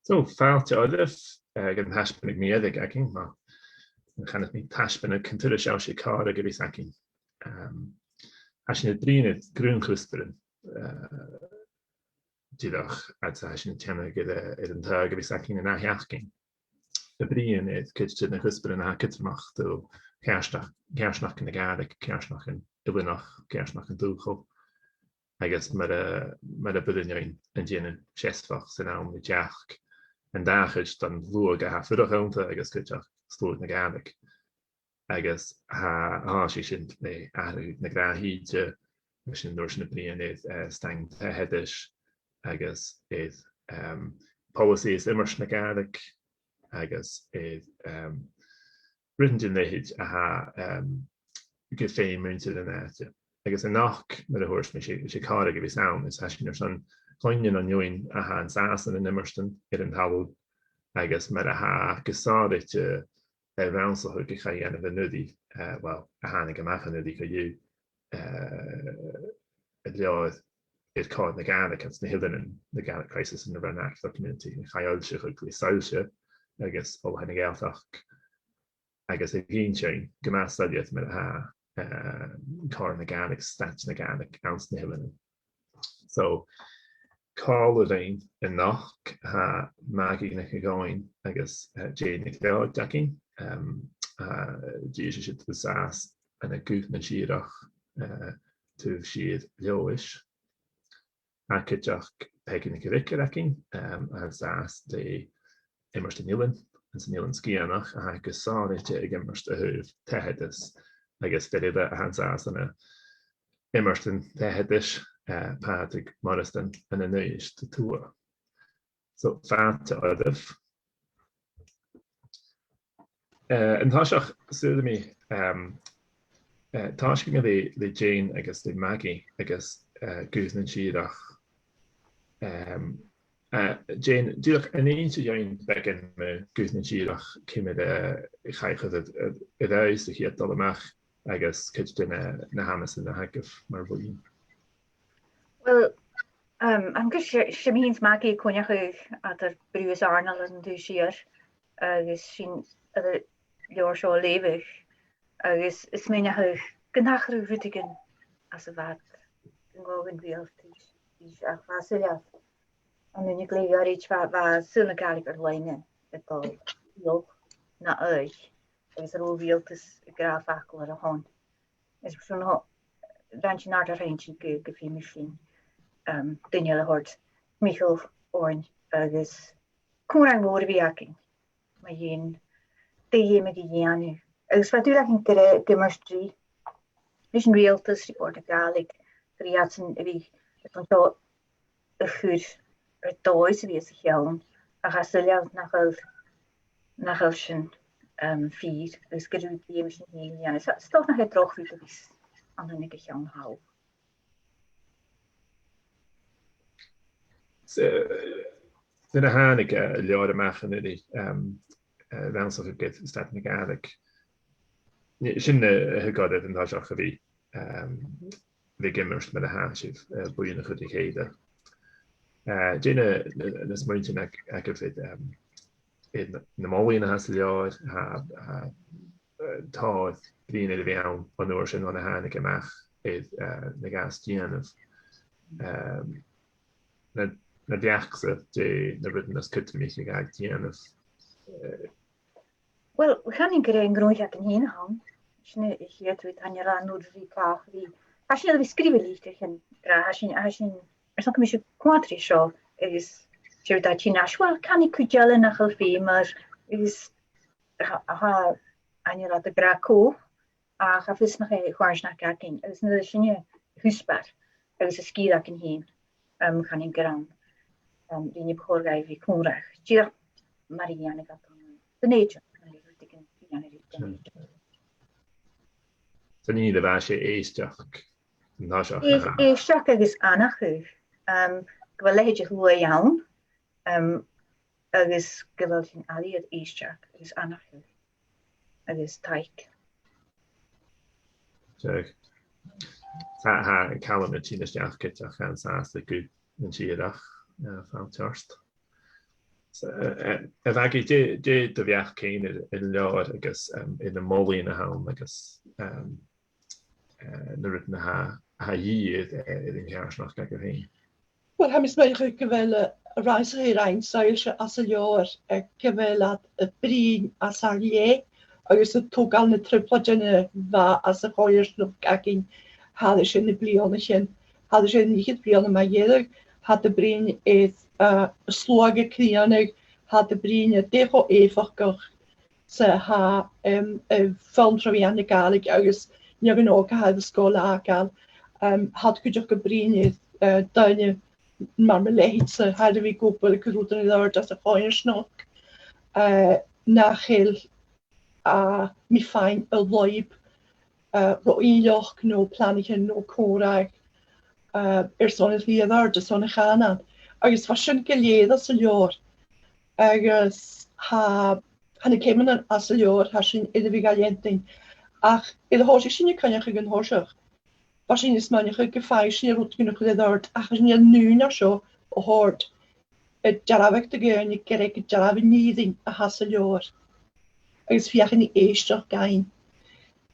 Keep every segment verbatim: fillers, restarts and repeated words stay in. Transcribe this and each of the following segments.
So, fàilte oirbh, uh, gun taisbeanadh mu dheireadh againn, ma, chan eil mi taisbeanadh cinnteach an turas seo, 's e còmhradh a bhios againn. Um, tha sinn a' bruidhinn air grunn chuspairean, uh, dìreach, agus tha sinn a' teannadh air, uh, air an taghadh a bhios againn an ath-sheachdain. A' bruidhinn air cuid de na cuspairean a tha cudromach do choimhearsnach, coimhearsnachdan na Gàidhlig, coimhearsnachdan eileanach, coimhearsnachdan dùthchail. Agus mar a, mar a b' urrainn dhuinn an dèanamh seasmhach san àm ri teachd, an dà chuid den t-sluagh a tha a' fuireach annta agus cuideachd sluagh na Gàidhlig. Agus tha, tha sinn le atharrachadh na gnàth-shìde, mar sin nuair sin a' bruidhinn air, eh, staing taigheadais, agus air, em, poileasaidh is iomairt na Gàidhlig, agus air, em, rudan den leithid a tha, em, gu feum muinntir an àite. Agus a-nochd, mar a thuirt mi, 's e, 's e còmhradh a bhios ann, is tha sinn airson cluinntinn on eòin a tha an sàs ann an iomairtean air an talamh, agus mar a tha gu sònraichte, eh, rannsachadh a chaidh a dhèanamh an-uiridh, eh, well, a thàinig a-mach an-uiridh co-dhiù, eh, an leabhar air còir na Gàidhlig anns na h-Eileanan, The Gaelic Crisis in the Vernacular Community, a chaidh fhoillseachadh le Soillse agus Oilthigh na Gàidhealtachd, agus a dh'innseas gu math soilleir mar a tha, eh, còir na Gàidhlig, staid na Gàidhlig anns na h-Eileanan. So, còmhla rinn a-nochd, tha Magaidh NicIllEathain agus, eh, Jane NicLeòid againn, em, eh, dìreach siud an sàs ann an Guth nan Siarach, eh, taobh siar Leòdhais. Tha cuideachd Peigi NicFhearchair againn, em, a tha an sàs le Iomairt an Eilein, anns an Eilean Sgitheanach, a tha gu sònraichte ag iomairt a thaobh taigheadais, agus fear eile a tha an sàs ann an iomairtean taigheadais, eh, Pàdraig Moireasdan ann an Uibhist a Tuath. So, fàilte oirbh. Eh, an toiseach, saoilidh mi, em, eh, tòisichidh mi le, le Jane agus le Magaidh agus, eh, Guth nan Siarach. Em, eh, Jane, dìreach an innis thu dhuinn beagan mu Guth nan Siarach, ciamar, eh, a chaidh a chur air, air, air adhart sa chiad dol a-mach agus cuid de na, na h-amasan a th' agaibh mar bhuidheann. Well, um, tha mi cinnteach gur e, 's e mi fhìn 's Magaidh a' coinneachadh eadar Brù is Àrnol air an taobh siar, agus sinn air an leabhar seo a leughadh, agus a' smaoineachadh gun tachradh rudeigin às a' bhad, gun gabhadh an riaghaltas, ach bha e soilleir an uinneag leth ghoirid, bha, bha saoghal na Gàidhlig air loidhne a' dol, no, na aghaidh, agus an robh riaghaltas ag ràdh facal air a shon. Is mar sin, rinn sinn àrd-àirde gu, gu feumadh sinn, um, duine eile a thoirt, Micheal Oirnn, agus còmhradh mòr a bhith againn mu dheidhinn dè dh'fheumadh a dhèanamh. Agus bha dùil againn gur e, gu maighstir ris an riaghaltas, ri Bòrd na Gàidhlig, gur e iadsan a bhith airson seo a chur air dòigh sa mhìos a th' ann, ach tha e soilleir nach eil, nach eil sin, um, fìor, agus gu ruige sin fhèin a dhèanamh. 'S, 's dòcha nach e droch rud a bhios ann an ceann thall. So, nuair a thàinig, eh, an leabhar a-mach an-uiridh, um, eh, rannsachadh air staid na Gàidhlig, sin, eh, a thug oirbh an toiseach a bhith, um, bhith ag iomairt mar a tha sibh, eh, buidheann a chur ri chèile. Eh, dè na, na, na smaointean ag-, agaibh air, um, air na, na molaidhean a th' anns an leabhar, tha, tha, eh, tòrr bruidhinn air a bhith ann bhon uair sin, bhon a thàinig e a-mach air, eh, na ghabhas dèanamh. Um, na, na b' fheàrr leatsa, dè na rudan as cudromaiche a ghabhadh dèanamh? Eh, Well, chanainn gur e an gnothaichean fhèin a th' ann. Sin a' chiad rud, chan eil an rud ri càch ri. Tha sinn air a bhith sgrìobhadh litrichean, gra, tha sinn, tha sinn, airson gum bi sibh a' coimhead ri seo, agus sibh a' tighinn air ais, well, canaidh cuid eile nach eil feum air, agus tha, tha, chan eil iad ag ràdh cò, ach tha fios nach e choimhearsnachd againn, agus nuair a tha sinne a' cuspair, agus an sgìre againn fhèin, um, chanainn gur ann, um, rinn e bu chòir dhaibh a bhith a' còmhradh. Dìreach mar a dhèanadh iad ann an Dùn Èideann, mar a dhèanadh iad ann an Dùn Èideann. Sin an rud a bha sibh ag èisteachd an toiseach, nach e? Èisteachd agus aithneachadh, um, gu bheil leithid de shluagh ann, um, agus gu bheil sinn airson iad èisteachd agus aithneachadh agus taic. Seadh. Tha, tha Calum a' tighinn a-steach cuideachd, tha e an sàs le Guth nan Siarach, eh, fàilte ort. So, eh, eh, a Mhagaidh, dè, dè do bheachd fhèin air, air an leabhar agus, em, air na molaidhean a th' ann agus, em, eh, na rudan a tha, a tha a dhìth air, eh, air an choimhearsnachd agaibh fhèin? Uill, tha mi a' smaoineachadh gu bheil, eh, an rannsachadh a rinn Soillse anns an leabhar, eh, gu bheil iad a' bruidhinn às ar leth agus a' togail na trioblaidean a bha anns a' choimhearsnachd againn thairis air na bliadhnaichean, thairis air an fhichead bliadhna mu dheireadh, tha iad a' bruidhinn air, eh, an sluagh a' crìonadh, tha iad a' bruidhinn air dè cho èifeachdach 's a tha, em, eh, foghlam tro mheadhan na Gàidhlig agus na h-òigridh a tha air an sgoil fhàgail. Em, tha iad cuideachd a' bruidhinn air, eh, daoine mar mo leithid-sa, tha air a bhith ag obair a' cur rudan air adhart anns a' choimhearsnachd, eh, nach eil, a, mi-fhìn a' lorg, eh, ro innleachd no planaichean no còmhradh, eh, airson a' chliathar, airson a' chànain. Agus bha sin gu lèir anns an leabhar. Agus tha, tha na ceumannan anns an leabhar, tha sinn air a bhith ga leantainn. Ach air a thòisich sinn a' coinneachadh an toiseach, bha sinn a' smaoineachadh gum faigheadh sinn rudeigin a chur air adhart, ach chan eil an ùine seo a thoirt air dearbhadh do dhaoine gur e gu dearbh an fhìrinn a th' anns an leabhar. Agus feuchainn ri èisteachd dhuinn.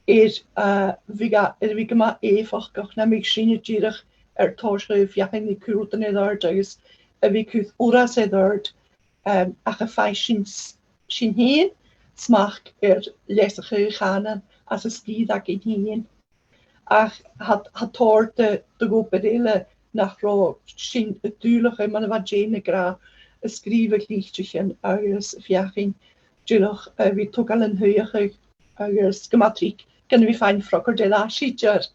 Air, eh, bhiodh e, air a bhith gu math èifeachdach nam biodh sinne dìreach air tòiseachadh a' feuchainn ri cur rudan air adhart agus a bhith a' cur uiread air adhart, em, ach am faigh sinn s-, sinn fhìn smachd air leasachadh a' chànain anns an sgìre againn fhìn. Ach tha, tha tòrr de, de dh'obair eile nach robh sinn an dùil air, mar a bha Jane ag ràdh, a' sgrìobhadh litrichean agus a' feuchainn dìreach, eh, a bhith a' togail an t-suidheachaidh agus gu math tric gun a bhith a' faighinn freagairt air ais idir.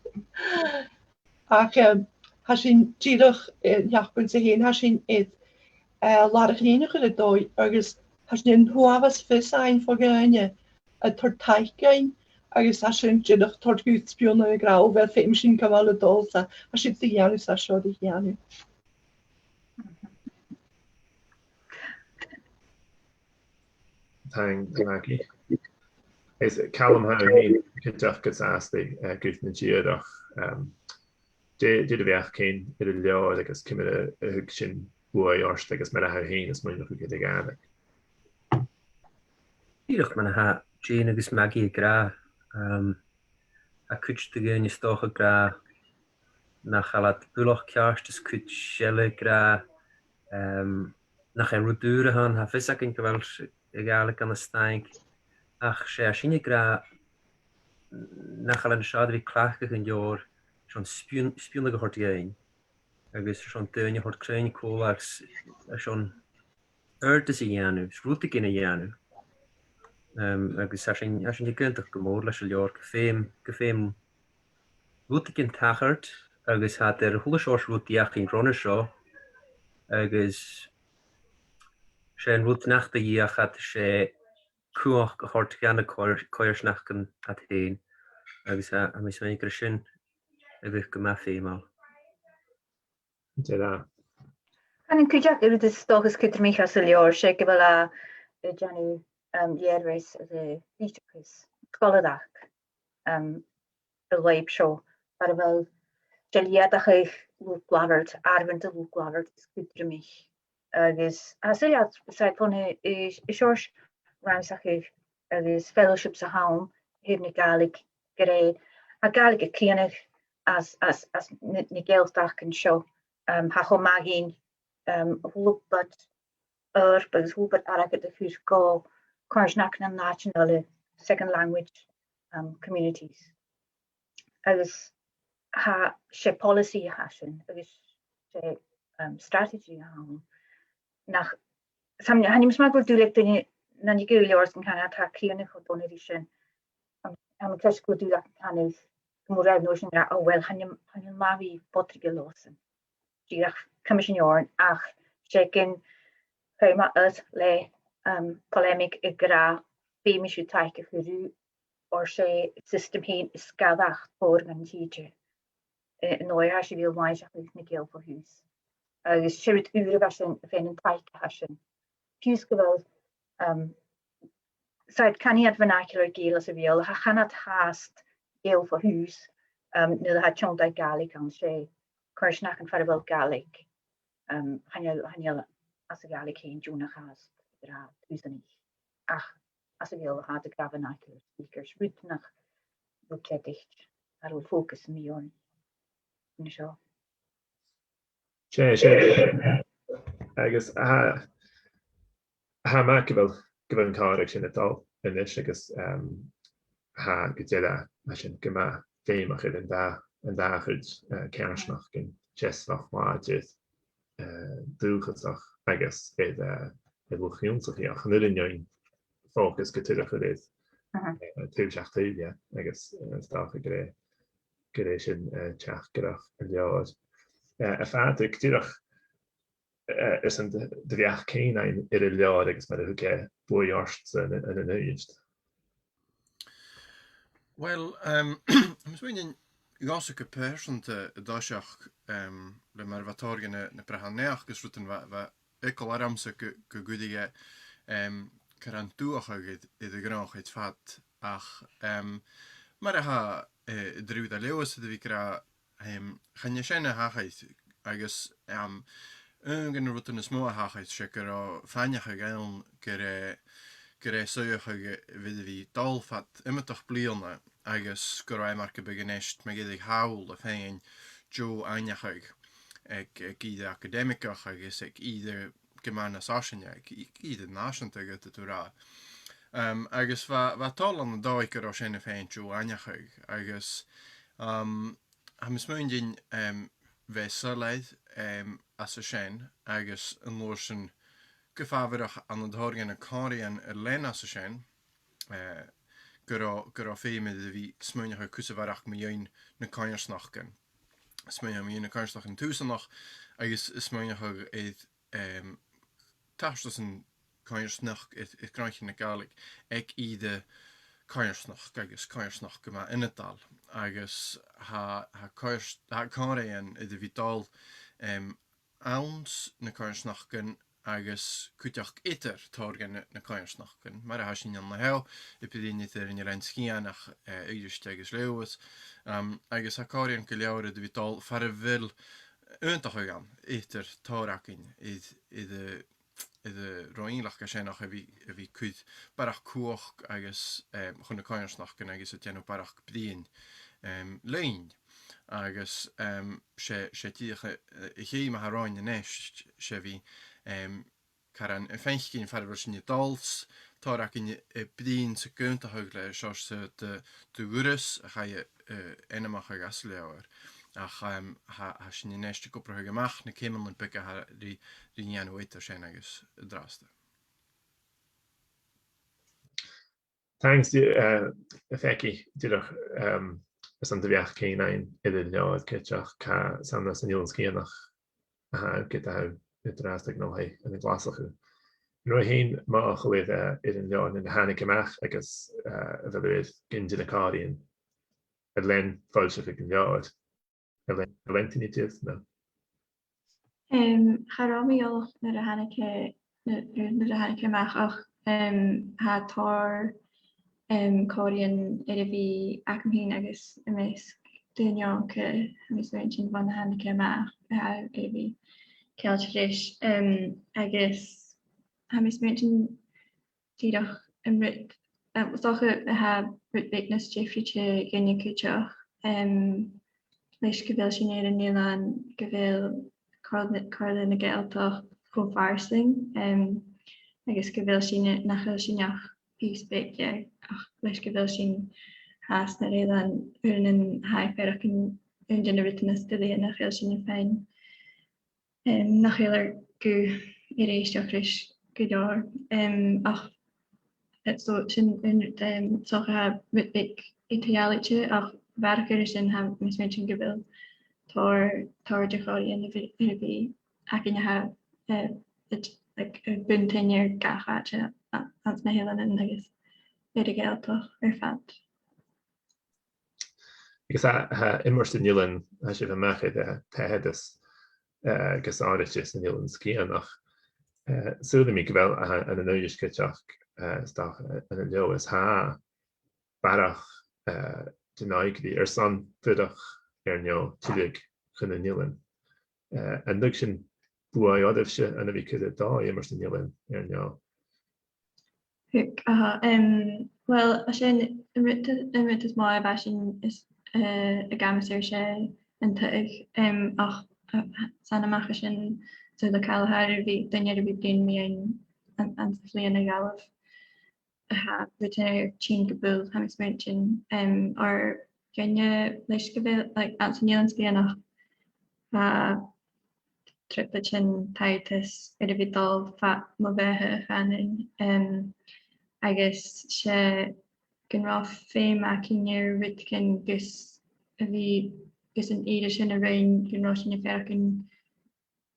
Ach, em, tha sinn dìreach, eh, an t-seachdain sa bheil, tha sinn air, eh, làrach-lìn a chur an dòigh agus tha sinn an uabhas fios fhaighinn bho dhaoine a' toirt taic dhuinn agus tha sin dìreach a' toirt dhut spionnadh ag ràdh, uill, feumaidh sinn cumail a' dol 's a, tha sin ri dhèanamh 's a tha seo ri dhèanamh. Taing, Maggie. Is Calum, tha thu fhèin cuideachd gu sàsta, eh, ag ràdh nan dìreach, em, dè, dè do bheachd fhèin air an leabhar agus ciamar a, a thug sin buaidh ort agus mar a tha thu fhèin a' smaoineachadh air a' Ghàidhlig? Dìreach mar a tha Jane agus Maggie ag ràdh, em, tha cuid de dhaoine 's dòcha ag ràdh nach eil iad buileach ceart is cuid eile ag ràdh, em, nach e rud ùr a th' ann, tha fios againn gu bheil a' Ghàidhlig ann an staing. Ach 's e, tha sinne ag ràdh nach eil an seòrsa a bhith a' cleachdadh an leabhair airson spion-, spionnadh a thoirt dhuinn, agus airson daoine a thoirt cruinn còmhla agus airson adhartas a dhèanamh, is rudeigin a dhèanamh. Em, agus tha sinn, tha sinn ag aontachadh gu mòr leis an leabhar, gu feum, gu feum rudeigin tachairt, agus tha iad air a h-uile seòrsa rud fheuchainn roimhe seo, agus 's e an rud nach do dh'fheuch iad, 's e cumhachd a thoirt dha na coimhear-, coimhearsnachdan iad fhèin, agus tha, tha mi a' smaoineachadh gur e sin a bhiodh gu math feumail. Dè ràdh? Chan eil cuideachd, an rud as dòcha as cudromaiche anns an leabhar, 's e gu bheil e a' dèanamh, um, lèirmheas air an litreachas sgoilearach, um, an lùib seo, far a bheil dèiligeadh luchd-labhairt, àireamhan de luchd-labhairt is cudromaiche. Agus tha e soilleir, 's e, bhon a, a, a seòrsa rannsachaidh agus fellowships a th' ann air na Gàidhlig, gur e, tha Gàidhlig a' crìonadh anns, anns, anns na, na Gàidhealtachdan seo, um, tha e cho math dhuinn, um, a h-uile bit oidhirp agus a h-uile bit airgid a chur gu coimhearsnachdan nan àitean eile, second language, um, communities. Agus tha, 's e policy a tha sin, agus 's e, um, strategy a th' ann. Nach, sam, chan eil mi a' smaoineachadh gu bheil dùil aig duine, nan innis leabhar 's gun can iad, tha e a' crìonadh cho dona ri sin. Tha, tha mi a' creidsinn gu bheil dùil aca a' cantainn gu mòr air nòisean gu, o uill, chan eil, chan eil math a bhith bodraigeadh leothasan. Dìreach, cuimhnichibh sin, ach 's e gin, chaidh mi air le, um, polemic ag ràdh, feumaidh sibh taic a chur oir 's e system fhèin as coireach tòrr dhan tìde. Eh, an dòigh a tha sibh a' lorg na Gàidheil fo thùs. Agus 's e rud ùr a bha sin, faighinn an taic a tha sin. Fiù 's gu bheil, um, 's iad a' cantainn iad vernacular Gael anns a' Bheurla, ach chan eil iad fhathast Gael fo thùs, um, nuair a tha tionndadh Gàidhlig ann, 's e coimhearsnachdan far a bheil Gàidhlig, um, chan eil, chan eil anns a' Ghàidhlig fhèin deònach fhathast. ràdh, tuigsinn. Ach às a' Bheurla tha iad ag ràdh an ath-chuairt, speakers, rud nach robh ceadaichte, cha robh focus mì-fhormhairt an seo. 'S e, 's e. Agus tha, tha e math gu bheil, gu bheil an còmhradh sin a' dol a-nis agus, em, tha gu dearbh, tha sin gu math feumach air an dà, an dà chuid, eh, coimhearsnachd, an seasmhach làidir, eh, dùthchasach agus air, eh, air luchd-ionnsachaidh, ach chan urrainn dhuinn focus gu tur a chur air, eh, taobh seach taobh dheth, agus, eh, 's dòcha gur e, gur e sin, eh, teachdaireachd an leabhair. Eh, a Phàdraig, dìreach, eh, airson do, do bheachd fhèin air an leabhar agus mar a thug e buaidh ortsa ann an, ann an Uibhist. Uill, em, tha mi a' smaoineachadh gu pearsanta an toiseach, em, le mar a bha tòrr de na, na brathan-naidheachd agus rudan, bha, bha eagal ormsa gu, gu gcuireadh e, em, caran dubhachadh air, air a' ghnothach air fad, ach, em, mar a tha, eh, an triùir de Leòdhas air a bhith ag ràdh, em, chan e sin a thachair, agus, em, aon de na rudan as motha a thachair, 's e gun robh faireachdainn ann gur e, gur e suidheachadh a bh' air a bhith a' dol fad iomadach bliadhna, agus gun robh e mar gum biodh a-nis, ma dh'fhaodte, thall a' faighinn deagh aithneachadh aig, aig ìre acadaimigeach agus aig ìre gu math nas fharsainge, aig ì-, ìre nàiseanta, gu dearbh. Em, agus bha, bha toil ann an dòigh gun robh sin a' faighinn deagh aithneachadh, agus, em, tha mi a' smaoineachadh, em, bha e soilleir, em, às a sin, agus an uair sin gu fabharach ann an tòrr de na còmhraidhean a lean às a sin, eh, gun robh, gun robh feum air a bhith a' smaoineachadh cus a bharrachd mu dheidhinn na coimhearsnachdan. A' smaoineachadh mu dheidhinn na coimhearsnachdan tùsanach agus a' smaoineachadh air, em, tastas an coimhearsnachd air, air crannchur na Gàidhlig aig ìre coimhearsnachd agus coimhearsnachd gu math ionadail. Agus tha, tha coimhears-, tha còmhraidhean air a bhith a' dol, em, anns na coimhearsnachdan agus cuideachd eadar tòrr de na, na coimhearsnachdan, mar a tha sinn an-seo, a' bruidhinn eadar an Eilean Sgitheanach, eh, Uibhist agus Leòdhas, um, agus tha còmhraidhean gu leòr air a bhith a' dol far a bheil aontachadh ann eadar tòrr againn air, air, air an rud innleachd sin, ach a bhith, a bhith a' cur barrachd cumhachd agus, em, chun na coimhearsnachdan agus a' dèanamh barrachd bruidhinn, em, leinn. Agus, em, 's e, 's e dìreach a, a, a' cheum a th' oirnn a-nis, 's e bhith, em, caran a' faicinn far a bheil sinn a' dol, 's tòrr againn a' bruidhinn 's ag aontachadh le seòrsa de, de dh'urras a chaidh, eh, ainmeachadh às an leabhar. Ach, em, tha, tha sinn a-nis ag obrachadh a-mach na ceumannan beaga a tha ri, ri dhèanamh eadar sin agus an-dràsta. Thanks, eh, a Pheigi, dìreach, em, airson do bheachd fhèin air an leabhar cuideachd, Cà 's ann às an Eilean Sgitheanach a tha thu, ged a tha thu an-dràsta ag obair ann an Glaschu. An robh thu fhèin mothachail air, eh, air an leabhar nuair a thàinig e a-mach agus, eh, a bheil thu air gin de na còmhraidhean a lean foillseachadh an leabhair? A lean, a lean daoine dìreach, no? Em, cha robh mi eòlach nuair a thàinig e, nuair, nuair a thàinig e a-mach, ach, em, tha tòrr, em, còmhraidhean air a bhith agam fhìn agus am measg daoine òga, tha mi a' smaointinn, bhon a thàinig e a-mach, a tha air a bhith ceangailte ris. Em, agus tha mi a' smaointinn dìreach an rud, eh, 's dòcha a tha rud beag nas diofraichte dhuinne cuideachd, em, leis gu bheil sinn air an eilean, gu bheil Comhairle, Comhairle na Gàidhealtachd cho farsaing, em, agus gu bheil sinn, nach eil sinn ach pìos beag dheth, ach leis gu bheil sinn fhathast nar eilean, uaireannan tha e a' faireachdainn aon de na rudan as duilghe nach eil sinn a' faighinn. Em, nach eil ar guth air èisteachd ris gu leòr. Em, ach, eh, so sin, em, em, 's dòcha rud beag eadar-dhealaichte, ach a bharrachd air sin, tha mi a' smaointinn gu bheil tòrr, tòrr de chòmhraidhean a bhith, a bhith againn a tha, eh, it-, like, a' buntainn air gach àite a-, anns na h-eileanan agus air a' Ghàidhealtachd air fad. Agus tha, tha Iomairt an Eilein, tha sibh a-mach air, eh, taigheadas, eh, gu sònraichte san Eilean Sgitheanach. Eh, saoilidh mi gu bheil, eh, ann an Uibhist cuideachd, eh, 's dòcha, eh, ann an Leòdhas, tha barrachd, eh, den òigridh airson fuireach air neo tilleadh chun an eilein. Eh, an tug sin buaidh oirbhse ann a bhith a' cur air dòigh Iomairt an Eilein air neo? Thug, aha, em, well, a sin, an rud, an rud as motha a bha sinn is, eh, ag amas air, 's e an taghadh, em, ach, eh, 's ann a-mach à sin, so le càil a tha air a bhith, daoine air a bhith a' bruidhinn mu dheidhinn an, anns a' bhliadhna a dh'fhalbh, a tha rudan air tighinn gu buil, tha mi a' smaointinn, em, oir gur e leis gu bheil, like, anns an Eilean Sgitheanach, tha trioblaid an taigheadais air a bhith a' dol fad mo bheatha, chanainn, em, agus 's e gun robh feum againn air rudeigin gus a bhith, gus an ìre sin a ruighinn, gun robh sinn a' faireachdainn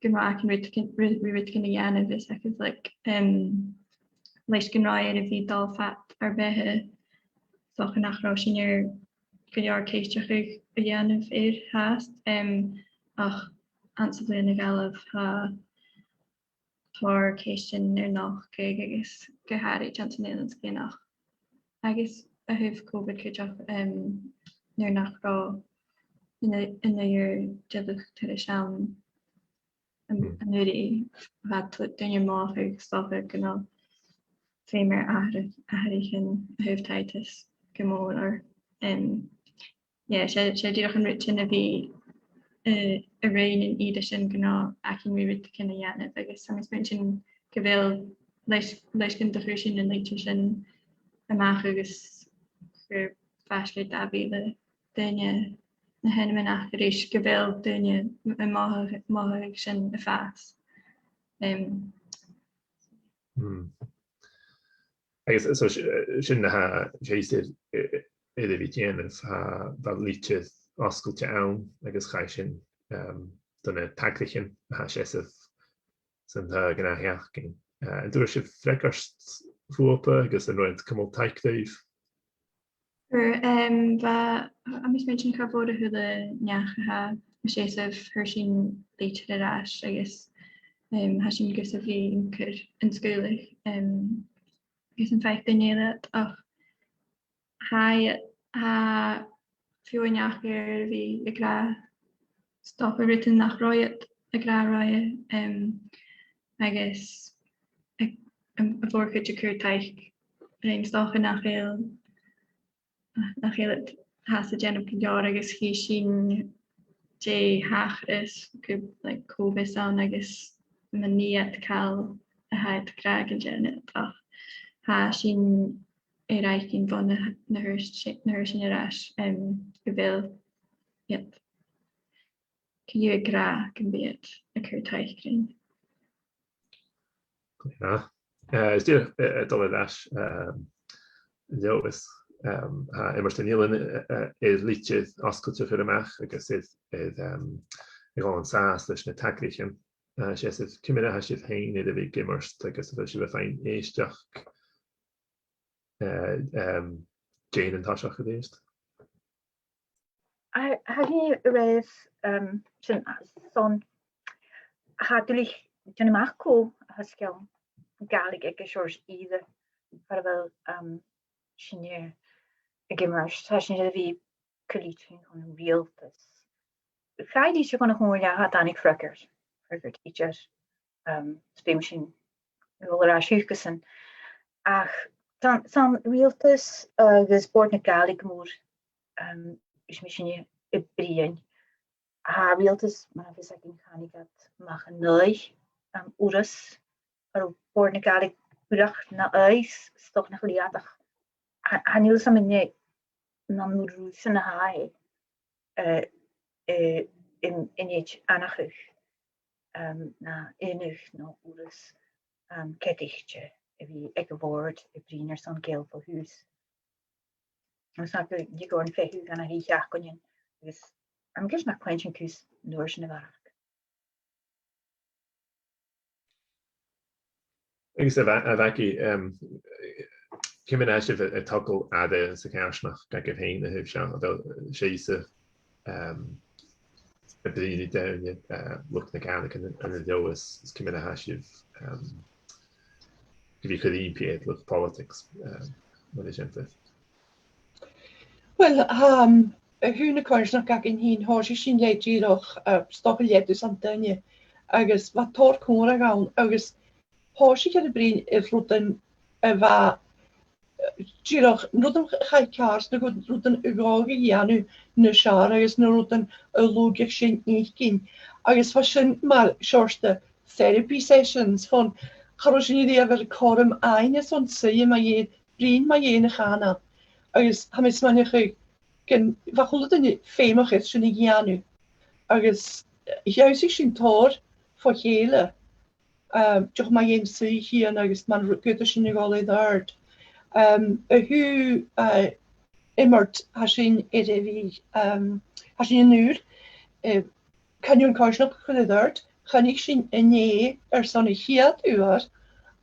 gun robh againn rudeigin, ru-, ru-, rudeigin a dhèanamh is agus, like, em, leis gun robh e air a bhith a' dol fad ar beatha, 's dòcha nach robh sinn air gu leòr ceisteachadh a dhèanamh air fhathast, em, ach anns a' bhliadhna a dh'fhalbh, tha tòrr cheistean air nochdadh agus gu h-àraid anns an Eilean Sgitheanach. Agus a thaobh Covid cuideachd, em, nuair nach robh an, an uiread de luchd-turais ann, an, an uiread, bha daoine a' mothachadh 's dòcha gun robh feum air atharraichean a thaobh taigheadas gu mòr, em, yeah, 's e, 's e dìreach an rud sin a bhith, eh, a' ruighinn an ìre sin gun robh againn ri rudeigin a dhèanamh, agus tha mi a' smaointinn gu bheil leis, leis gun do chuir sinn an litir sin a-mach agus gur faisg air dà mhìle duine na h-ainmean aca a-rithist, gu bheil daoine a' mothachadh, mothachadh sin a-mach. Em. Hmm. Agus so s-, sin na tha, 's e, eh, eh, air a bhith a' dèanamh, tha, bha litir fhosgailte ann agus chaidh sin, em, do na tagraichean a tha seasamh san t-seachdain a tha a' tighinn. Eh, an d' fhuair sibh freagairt bhuapa agus an robh iad a' cumail taic ribh? Fhuair, em, bha, tha mi a' smaointinn gu bheil a h-uile neach a tha a' seasamh, fhuair sinn litir air ais agus, em, tha sinn gus a bhith a' cur an sgaoileadh, em, gus am faic daoine eile iad, ach tha, tha feadhainn aca air a bhith ag ràdh 's dòcha rudan nach robh iad ag ràdh roimhe, em, agus a, a, a' mhòr-chuid a' cur taic rinn 's dòcha nach eil, nach eil iad fhathast a' dèanamh gu leòr agus chì sinn dè thachras gu, like, cò bhios ann agus ma nì iad càil a tha iad ag ràdh gun dèan iad, ach tha sinn air fhaicinn bho na, na thuirt si-, na thuirt sinn air ais, em, gu bheil iad co-dhiù ag ràdh gum bi iad a' cur taic rinn. Glè mhath. Eh, is dìreach, eh, a' dol air ais, em, an-diugh is, em, tha Iomairt an Eilein, eh, eh, air litir fhosgailte a chur a-mach agus air, air, em, a dhol an sàs leis na tagraichean. Eh, 's e, ciamar a tha sibh fhèin air a bhith ag iomairt agus a bheil sibh a' faighinn èisteachd, eh, em, dè an toiseach a-rithist? Tha, tha sinn air, em, sin, son, tha dùil aig daoine a-mach cò a tha sgeul Gàidhlig aig an seòrsa ìre far a bheil, em, sinne ag iomairt, tha sinn air a bhith a' cur litrichean chun an riaghaltas. Chaidh litir chun a' Chomhairle, tha, thàinig freagairt, freagairt idir, em, 's feumaidh sinn a dhol air ais thucasan. Ach san, san riaghaltas agus Bòrd na Gàidhlig gu mòr, em, is mi sin a' bruidhinn. Tha riaghaltas, mar a bhios againn, thàinig iad a-mach an aghaidh, em, Urras, oir Bòrd na Gàidhlig, Urras na aghaidh, 's dòcha nach eil iad ach, tha, chan eil fhios agam an e, an e an rud sin a tha e, eh, eh, in, in àite aithneachadh, em, no iongnadh no Urras, em, ceadaichte a bhith aig a' bhòrd a' bruidhinn airson Gàidheil fo thùs. Agus tha gu, gu leòr an fheitheamh ann an seachdainean, agus tha mi cinnteach nach cluinn sinn cus an uair sin a bharrachd. Agus a bha-, a Mhaggie, em, ciamar a tha sibh a', a' togail aire sa choimhearsnachd agaibh fhèin a thaobh seo, a bheil sibhse, em, a' bruidhinn ri daoine, eh, luchd na Gàidhlig an, an-diugh is, is ciamar a tha sibh, em, gu bhith a' cur impidh air luchd politics, em, mar eisimpleir? Well, um, a thaobh na coimhearsnachd againn fhìn, thòisich sinn le dìreach, uh, 's dòcha leth-dusan duine, agus bha tòrr còmhradh ann, agus thòisich iad a' bruidhinn air rudan a bha, eh, dìreach, rudan a chaidh ceàrr, no rudan a ghabhadh a dhèanamh nas fheàrr agus na rudan a lùigeadh sinn fhaicinn. Agus bha sin mar seòrsa de therapy sessions, fhad 's a bha sinn a' dèanamh cothrom fhaighinn airson suidhe mu dheidhinn, bruidhinn mu dheidhinn a' chànain. Agus tha mi a' smaoineachadh gun, bha a h-uile duine feumach air sin a dhèanamh. Agus, eh, dh'ionnsaich sinn tòrr bho chèile, um, dìreach mu dheidhinn suidheachadh agus mar a ru-, gu bheil sinn a' gabhail air adhart. Um, a thaobh, uh, iomairt, tha sinn air a bhith, um, tha sinn an-uiridh, uh, Coinneamh an Coimhearsnachd a chur air adhart, choinnich sinn an-dè airson a' chiad uair,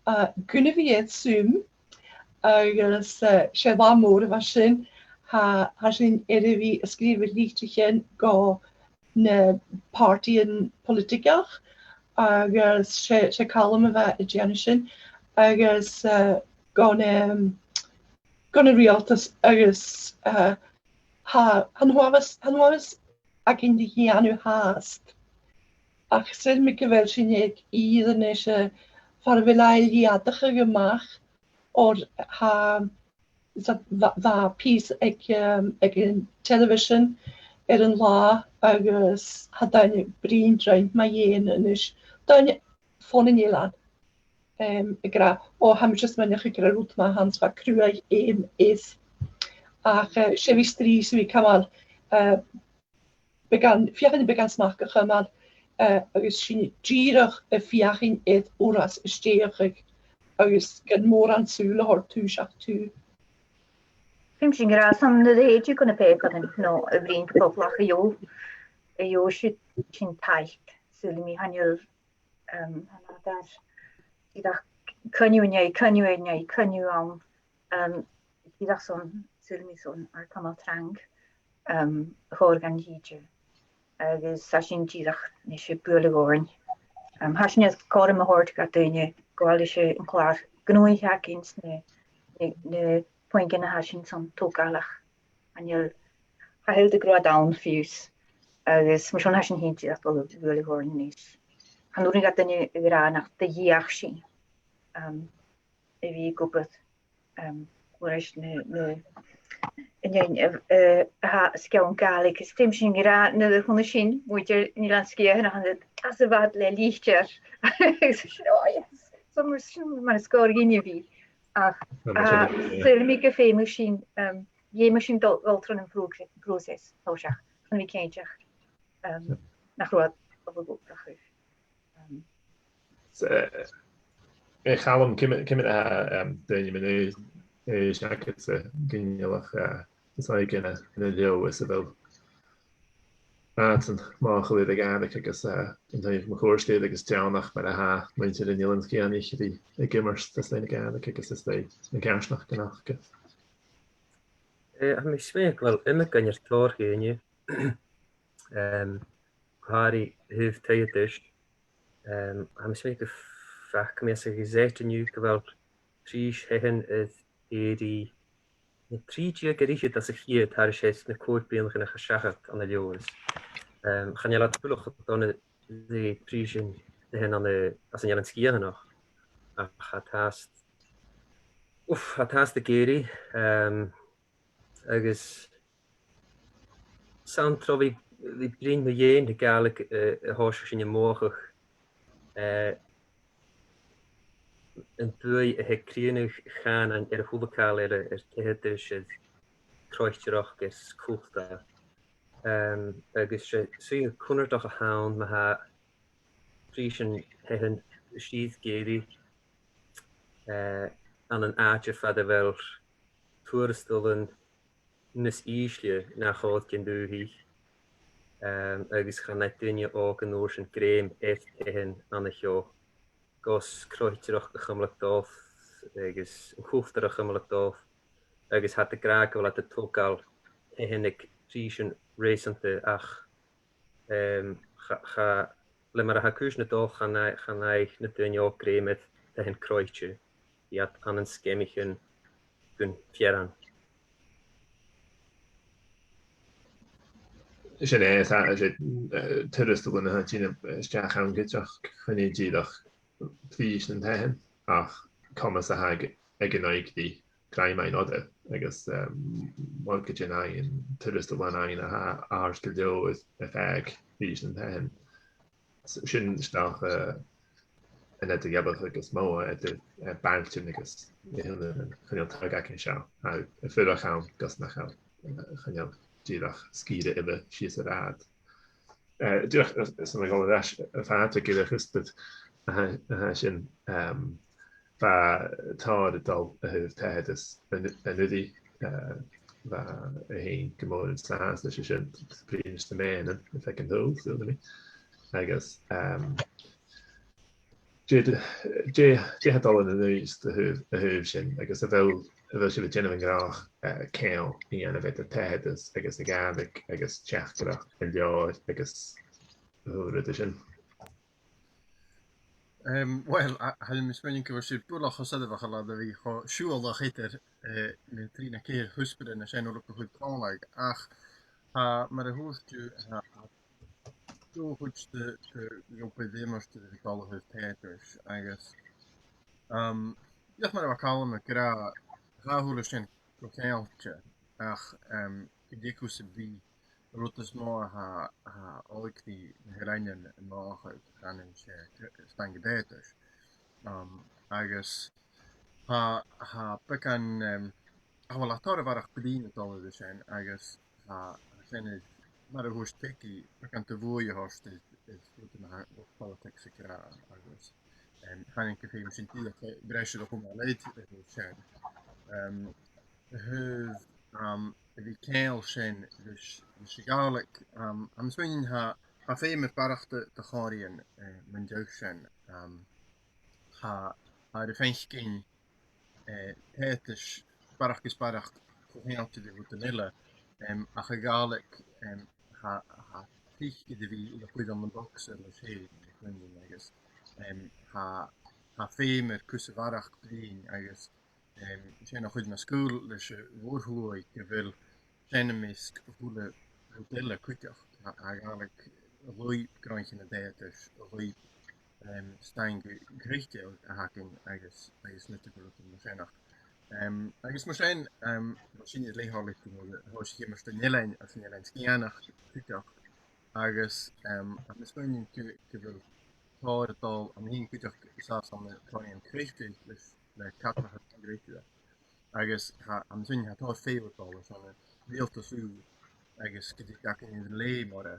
uh, gun a bhith air Zoom, agus, uh, 's e latha mòr a bha sin, tha, tha sinn air a bhith a' sgrìobhadh litrichean gu na pàrtaidhean poilitigeach, agus 's e, 's e Calum a bha a' dèanamh sin, agus, eh, gun, em, gun an riaghaltas, agus, eh, tha, tha an uabhas, tha an uabhas againn ri dhèanamh fhathast. Ach saoilidh mi gu bheil sinn aig ìre a-nis, eh, far a bheil e air a dhèanamh a-mach, oir tha, is that, bha, bha pìos aig, um, aig an telebhisean air an là agus tha daoine a' bruidhinn rinn mu dheidhinn a-nis. Daoine bhon an eilean, um, ag ràdh, o, tha mise a' smaoineachadh gur e rud math a th' ann 's bha cruaidh fhèin air. Ach, eh, 's e bhith strì 's a bhith a' cumail, eh, beagan, feuchainn beagan smachd a chumail, eh, agus sinn dìreach a' feuchainn air uiread a stèidheachadh agus gun mòran sùil a thoirt taobh seach taobh. Feumaidh sinn gu robh sinn a' dèanamh gu na pàipearan no a' bruidhinn gu poblach a gheibh, a gheibh sinn, sinn taic, saoilidh mi, chan eil, um, chan eil dad, dìreach coinneamh an-dè, coinneamh an-dè, coinneamh ann. Um, dìreach son, saoilidh mi, son ar cumail trang, um, a chòir dhan tìde. Agus tha sinn dìreach a-nis a' bualadh oirnn. Um, tha sinn air cothrom a thoirt do dhaoine, gu bheil sinn an clàr-gnothaich againn 's na, na, na puingean a tha sinn airson togail, ach chan eil, cha eil de ghruaidh ann fiù 's. Agus mar sin tha sinn fhìn dìreach a' bualadh oirnn a-nis. Chan urrainn do dhaoine a ràdh nach do dh'fheuch sinn, um, a bhith ag obair, um, leis na, na, na, eh, eh, tha sgeul Gàidhlig, is feumaidh sinn a ràdh nuair a chunnaic sinn muinntir an Eilein Sgitheanach, chan eil anns a' bhad le litir. Is, oh, yes. So mar sin, mar as còir dhuinne a bhith. Ach, ach, saoilidh mi gu feumadh sinn, um, dh'fheumadh sinn dol, dol tron an phrog-, pròiseas, tha seo, chun a bhith cinnteach, um, nach robh iad a' dol a dh'obrachadh. Um, So, eh, eh, Chaluim, ciamar, ciamar a tha, em, daoine mun aois, aois agadsa, ginealach, eh, is aig an, an Leòdhas a bheil iad a' mothachadh air a' Ghàidhlig agus, eh, an taobh mun cuairt air agus deònach mar a tha muinntir an Eilein Sgitheanaich ri, ag iomairt às leth na Gàidhlig agus às leth na coimhearsnachd an-dràsta. Eh, tha mi a' smaoineachadh gu bheil iomagain air tòrr dhaoine. Em, gu h-àraidh a thaobh taigheadais. Em, tha mi a' smaoineachadh gu faca mi às a' Ghazette an-diugh gu bheil prìs thaighean air èirigh na trì deug air fhichead às a' cheud thairis air na còig bliadhna a chaidh seachad ann an Leòdhas. Em, chan eil iad buileach cho dona ri prìsean thaighean ann an, às an Eilean Sgitheanach. Ach tha iad fhathast, uff, tha iad fhathast ag èirigh, em, agus 's ann tro bhith, bhith bruidhinn mu dheidhinn na Gàidhlig, eh, a thòisich sinn a' mothachadh, eh, am buaidh a th' aig crìonadh chànain air a h-uile càil eile, air taigheadas, air croitearachd, air cultar. Em, agus 's e suidheachadh cunnartach a th' ann ma tha prìsean thaighean a' sìor èirigh, eh, ann an àite far a bheil tuarastalan nas ìsle na chòig den dùthaich, em, agus chan fhaigh daoine òga an uair sin grèim air taighean an seo, gus croitearachd a chumail a' dol, agus an cultar a chumail a' dol, agus tha iad ag ràdh gu bheil iad a' togail taighean aig prìsean reusanta ach, em, cha, cha, le mar a tha cùisean a' dol, chan fhaigh, chan fhaigh na daoine òg grèim air taighean croite, bidh iad ann an sgeamaichean gun fhearann. Sin e, tha, 's e, eh, tuarastalan a tha a' tighinn a-steach ann cuideachd, chan e dìreach prìs nan taighean, ach comas a th' aig aig an òigridh grèim fhaighinn orra, agus, um, mòran de dhaoine, turas do leanaidhean a tha àrd gu leòr a' fàgail ris an taigh. S-, sin 's dòcha, uh, an eadar-dhealachadh as motha eadar, uh, bailtean agus na h-aonaran. Chan eil tòrr againn seo, a, a' fuireach ann gus nach eil, uh, chan eil dìreach sgìre eile sìos an rathad. Eh, dìreach, eh, 's ann a' dol air ais, eh, fada aig a' chuspair, a tha, a tha sin, ehm, bha tòrr a' dol a thaobh taigheadas an, an-uiridh, eh, bha e fhèin gu mòr an sàs leis a sin, bruidhinn ris na mèinnean, if I can hold, saoilidh mi. Agus, ehm, dè, dè, dè tha dol ann an-dràsta a thaobh, a thaobh sin, agus a bheil, a bheil sibh a' dèanamh an gnothach, eh, ceangal a dhèanamh eadar taigheadas agus na Gàidhlig agus teachdaireachd an leabhair agus a h-uile rud a sin? Em, uill, a, tha mi a' smaoineachadh gu bheil sibh buileach cho soirbheachail a bhith cho siùbhlach eadar, eh, na trì no ceithir chuspairean a tha sin uile gu cur còmhla, ach, tha, mar a thuirt thu, tha, tha deagh chuid de, de dh'obair iomairt a bhith a' dol a thaobh taigheadais agus, um, dìreach mar a bha Calum ag ràdh, tha a h-uile sìon gu ceangailte, ach, um, gun teagamh sam bith, an rud as motha a tha, a tha òigridh na h-eileanan a' mothachadh, chan ann 's e staing an taigheadais. Um, agus tha, tha beagan, um, tha, uill, tha tòrr a bharrachd bruidhinn a' dol air sin, agus tha, tha sin, mar a thuirt Peigi, beagan de bhuaidh a thoirt air, air rudan a tha, politics ag ràdh agus, em, chan eil mi a' faireachdainn gu bheil sinn dìreach, eh, breis air a chumail air, air sin. Em, a thaobh, em, a bhith a' ceangal sin leis, leis a' Ghàidhlig, em, tha mi a' smaoineachadh, tha, tha feum air barrachd de, de chòmhraidhean, eh, mun deidhinn sin, em, tha, tha e air a faicinn eh, taigheadas barrachd is barrachd co-cheangailte ri rudan eile, em, ach a' Ghàidhlig, em, tha, tha tric air a bhith a' cur ann am bogsa leis fhèin, a' cluinntinn agus, em, tha, tha feum air cus a bharrachd bruidhinn agus, em, sin a' cur na sgaoil leis a' mhòr-shluagh gu bheil sin am measg a h-uile rud eile cuideachd. Tha, tha a' Ghàidhlig a lùib gnothaichean an taigheadais, a lùib em, staing croite a th' againn agus, agus na tha gu leòr mar sin. Em, agus mar sin, em, mar sin air leth, tha e a' leithid gu bheil, thòisich e mar sin an Eilean, as an Eilean Sgitheanach cuideachd. Agus, em, tha mi a' smaoineachadh gu, gu bheil tòrr a' dol, tha mi fhìn cuideachd an sàs ann an còmhraidhean croite leis, le cathraichean croite. Agus tha, tha mi a' smaoineachadh gu bheil tòrr fhèin a' dol airson an riaghaltas ùr agus gun tig dachaigh an lèim orra,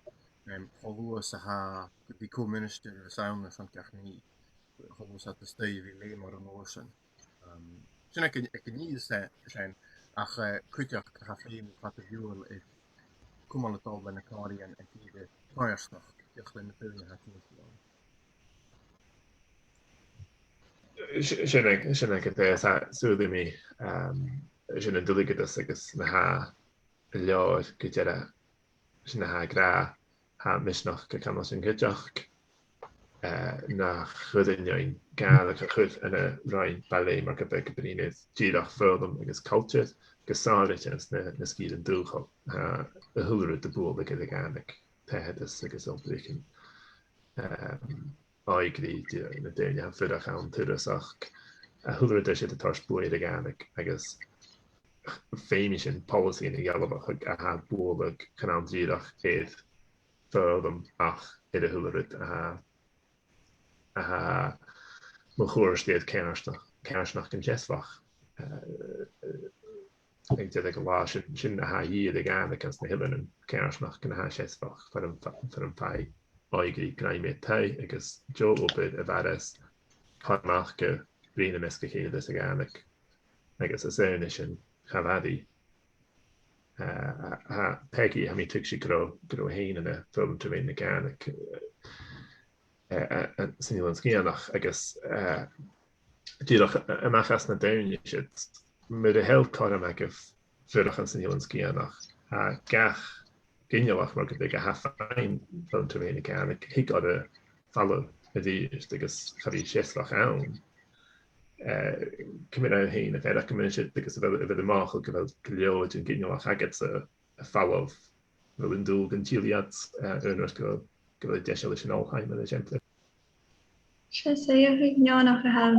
em, cho luath 's a tha, gun tig co-mhinistear a bhios ann airson gach nì, cho luath 's a tha iad a-staigh a bhith lèim orra an uair sin. Em, sin aig an, aig an ìre mhath, eh, sin, ach, eh, cuideachd tha feum fada bhuail air cumail a' dol leis na còmhraidhean aig ìre coimhearsnachd, dìreach le na daoine a tha timcheall ann. S-, sin agad, sin agad e, tha, saoilidh mi, um, sin an dùbhlan agus na tha an leabhar gu dearbh, sin na tha ag ràdh, tha misneachd a' cantainn sin cuideachd, eh, nach cuir an fheadhainn Gàidhlig a chur ann an roinn bhaile mar gum biodh a' bruidhinn air dìreach foghlam agus cultar, gu sònraichte anns na, na sgìrean dùthchail, tha a h-uile rud a' bualadh air a' Ghàidhlig, taigheadas agus obraichean. Em, òigridh, dè, na daoine a tha a' fuireach ann, turasachd, a h-uile rud a tha siud a' toirt buaidh air a' Ghàidhlig, agus feumaidh sinn poileasaidhean a dhealbhachadh a tha a' bualadh chan ann dìreach air foghlam ach air a h-uile rud a tha, a tha mun cuairt air coimhearsnachd, coimhearsnachd an t-seasmhach. Eh, aig deireadh an latha sin, sin a tha a dhìth air a' Ghàidhlig anns na h-Eileanan, coimhearsnachd a tha seasmhach, far am fa-, far am faigh òigridh grèim air taigh agus deagh obair a mhaireas, cur a-mach gu bruidhinn am measg a chèile sa Ghàidhlig. Agus às aonais sin, cha mhair i. Eh, a, a, Peigi, tha mi a' tuigsinn gun robh, gun robh thu fhèin ann am foghlam tro mheadhan na Gàidhlig, eh, eh, eh, san Eilean Sgitheanach, agus, eh, dìreach, eh, a-mach às na daoine siud, mura h-eil cothrom agaibh fuireach anns an Eilean Sgitheanach, tha gach ginealach mar gum biodh a tha a' faighinn foghlam tro mheadhan na Gàidhlig, thig orra falbh a-rithist agus cha bhi seasmhachd ann. Eh, ciamar a tha thu fhèin a' faireachdainn mun sin agus a bheil, a bheil e mothachail gu bheil gu leòr den ghinealach agadsa a' falbh, a bheil thu an dùil gun till iad, eh, aon uair gu, gu bheil iad deiseil leis an oilthigh, mar eisimpleir? 'S e, 's e, a' neònach a th' ann,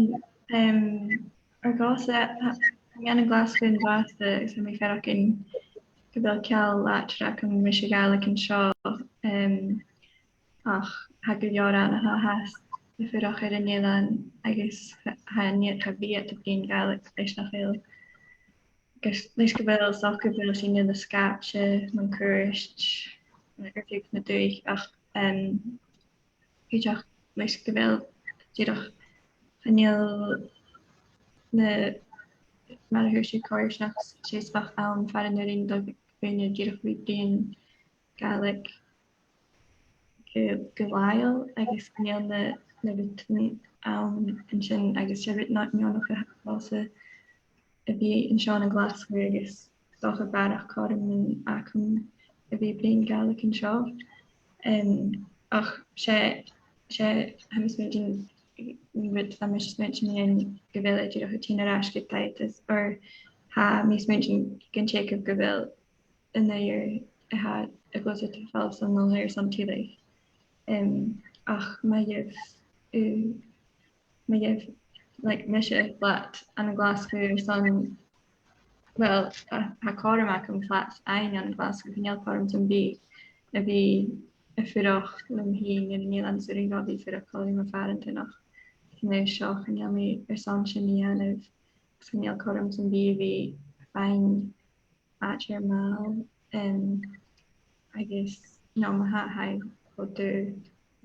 em, Ar dòigh, tha mi ann an Glaschu an-dràsta agus tha mi a' faireachdainn gu bheil ceangal mhòr agam ris a' Ghàidhlig an seo, em, ach tha gu leòr ann a tha fhathast a' fuireach air an eilean agus tha, tha iad, tha iad a' bruidhinn Gàidhlig leis nach eil, agus leis gu bheil, 's dòcha gu bheil sinn uile sgapte mun cuairt air feadh na dùthcha, ach, em, cuideachd leis gu bheil dìreach, chan eil na, mar a thuirt sibh, coimhearsnachd seasmhach ann far an urrainn do dhaoine dìreach a bhith a' bruidhinn Gàidhlig gu, gu làitheil agus chan eil na, na rudan ann an sin, agus 's e rud neònach a th' ann a bhith an seo ann an Glaschu agus 's dòcha barrachd cothrom agam a bhith a' bruidhinn Gàidhlig an seo. Em, ach 's e, 's e, tha mi a' smaointinn, an rud a tha mi a' smaointinn mu dheidhinn gu bheil e dìreach a' tighinn air ais gu taigheadas, oir tha mi a' smaointinn gun teagamh gu bheil an uair a tha a' gluasad air falbh son an oilthigh airson tilleadh. Em, ach ma gheibh, eh, ma gheibh, like, mise flat ann an Glaschu airson, well, tha, tha cothrom agam flat fhaighinn ann an Glaschu, chan eil cothrom sam bith a bhith a' fuireach leam fhìn air an eilean, 's urrainn dhomh a bhith a' fuireach còmhla ri mo phàrantan, ach chan e seo, chan eil mi airson sin a dhèanamh, 's chan eil cothrom sam bith a bhith a' faighinn àite air màl, em, agus, no, ma tha, tha e cho daor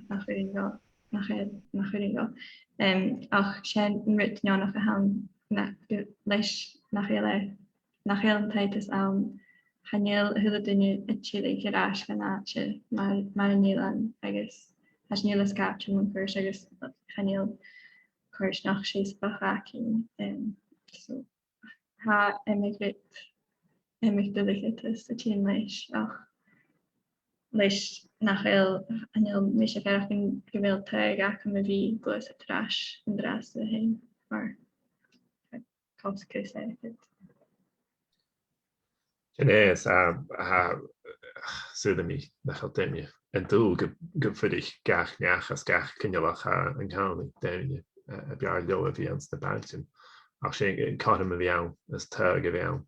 nach urrainn dhomh, nach e, nach urrainn dhomh. Em, ach 's e an rud neònach a th' ann, na, leis nach eil e, nach eil an taigheadas ann, chan eil a h-uile duine a' tilleadh air ais dhan àite mar, mar an eilean, agus tha sinn uile sgapte mun cuairt agus chan eil coimhearsnachd seasmhach againn, em, so, tha iomadh rud, iomadh duilgheadas a' tighinn leis, ach leis nach eil, chan eil mise a' faireachdainn gu bheil taghadh agam a bhith a' gluasad air ais an-dràsta fhèin, mar cosg cus airgid. Sin e, is, ah, tha, saoilidh mi nach eil daoine an dùil gu, gum fuirich gach neach is gach cinealach, ah, an-còmhnaidh, daoine, eh, a b' fheàrr leotha a bhith anns na bailtean. Ach 's e an cothrom a bh' ann, is taghadh a bh' ann.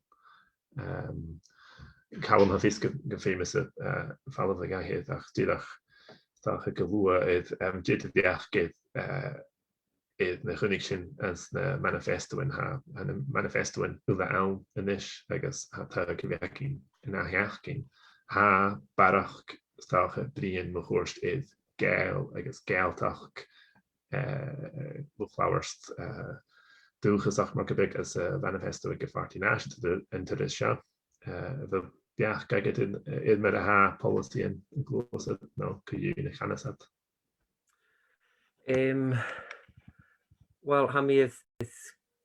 Em, Calum, tha fios gu, gum feum thusa, eh, falbh a dh'aithghearr, ach dìreach, 's dòcha gu luath air, em, dè do bheachd air, eh, air na chunnaic sinn anns na manifestoan, tha, tha na manifestoan uile ann a-nis agus tha taghadh gu bhith againn an ath-sheachdain. Tha barrachd, 's dòcha, bruidhinn mun cuairt air Gàidheal agus Gàidhealtachd, eh, luchd-labhairt, eh, dùthchasach mar gum biodh anns a' mhanifesto aig a' Phàrtaidh Nàiseanta an turas seo. Eh, a bheil beachd agad air, air mar a tha poileasaidhean a' gluasad no co-dhiù na chanas iad? Em, uill, tha mi air, air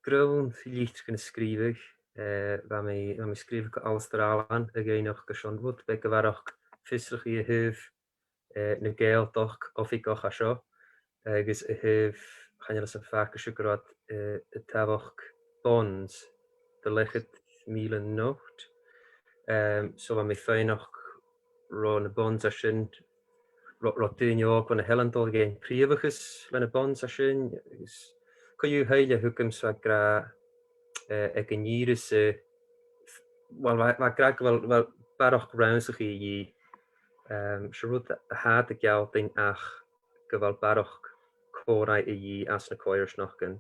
grunn litrichean a sgrìobhadh, eh, bha mi, bha mi a' sgrìobhadh gu Alasdair Allan a dh'fhaighneachd airson rud beag a bharrachd fiosrachaidh a thaobh, eh, na Gàidhealtachd oifigeil a tha seo, agus a thaobh, chan eil fhios agam far an robh sibh gu robh, eh, a' tabhachd bonds de leth-cheud mìle not. Em, so bha mi a' faighneachd ro na bonds a tha sin, ro, ro daoine òg bho na h-eileanan a' dol a dh'fhaighinn prìomhachas leis na bonds a tha sin, agus co-dhiù, shaoil e thugamsa ag ràdh, eh, aig an ìre sa, uill, bha, bha ag ràdh gu bheil, bheil barrachd rannsachaidh a dhìth, em, 's e rud a tha iad a' gealltainn ach gu bheil barrachd còmhraidh a dhìth anns na coimhearsnachdan,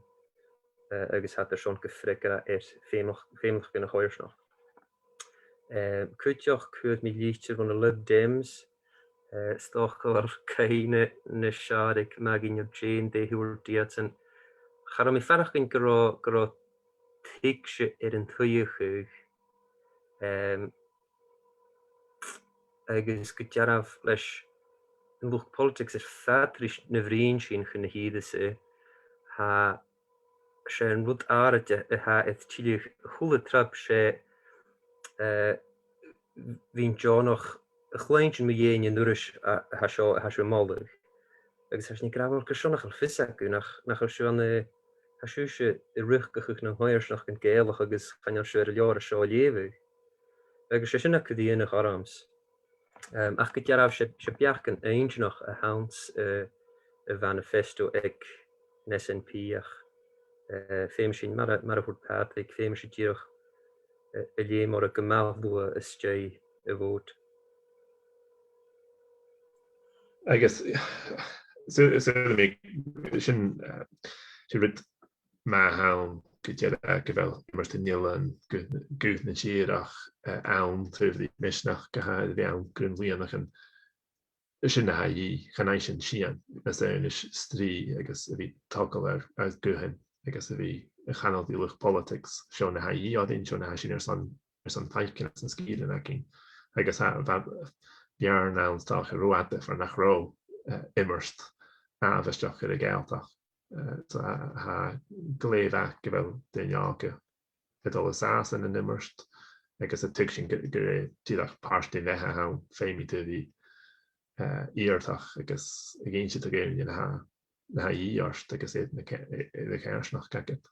eh, agus tha iad airson gum freagair iad air feumalach-, feumalachdan a' choimhearsnachd. Eh, cuideachd, chuir mi litir bho na Lib Dems, eh, 's dòcha gu bheil cuimhne nas fheàrr aig Magaidh no Jane dè thuirt iadsan. Cha robh mi a' faireachdainn gun robh, gun robh tuigse air an t-suidheachadh, em, agus gu dearbh leis an luchd-poilitigs air fad ris na bhruidhinn sinn chun na h-ìre sa, tha, 's e an rud àraid a, a tha air tilleadh a h-uile triop, 's e, eh, bhith deònach a chluinntinn mu dheidhinn an turais a, a tha seo, a tha sibh a' moladh. Agus tha sinn ag ràdh, uill, carson nach eil fios agaibh, nach, nach eil sibh ann, eh, tha sibhse a' riochdachadh nan coimhearsnachdan Gàidhealach agus chan eil sibh air an leabhar seo a leughadh. Agus 's e sin a' cur iongnadh ormsa. Em, ach gu dearbh, 's e, 's e beachdan inntinneach a th' anns, eh, a' mhanifesto aig an S N P, ach Eh, feumaidh sinn, mar a, mar a thuirt Pàdraig, feumaidh sinn dìreach, eh, a leum orra gu math luath às dèidh a' bhòt. Agus, so, so, I mean, sin, eh, sin rud math ann gu dearbh gu bheil iomairt an eilein gu, gu na tìreach, eh, ann taobh ri misneachd a tha air a bhith ann gun bhliadhnaichean. Sin na tha a dhìth, chan fhaigh sinn sìon às aonais strì agus a bhith a' togail ar, ar guthan agus a bhith a' cantainn do luchd-poilitigs, seo na tha a dhìth oirnn, seo na tha sinn airson, airson faicinn anns na sgìrean againn. Agus tha, bha beàrn ann 's dòcha ro fhada far nach robh, eh, iomairt àbhaisteach air a' Ghàidhealtachd. Eh, so tha, tha glè mhath gu bheil daoine òga a' dol an sàs ann an iomairt, agus a' tuigsinn gu, gur e dìreach pàirt de bheatha a th' ann, feumaidh tu a bhith, eh, iarrtach agus ag innse do dhaoine na tha, na tha a dhìth ort agus iad na ce-, iad a' coimhearsnachd agad.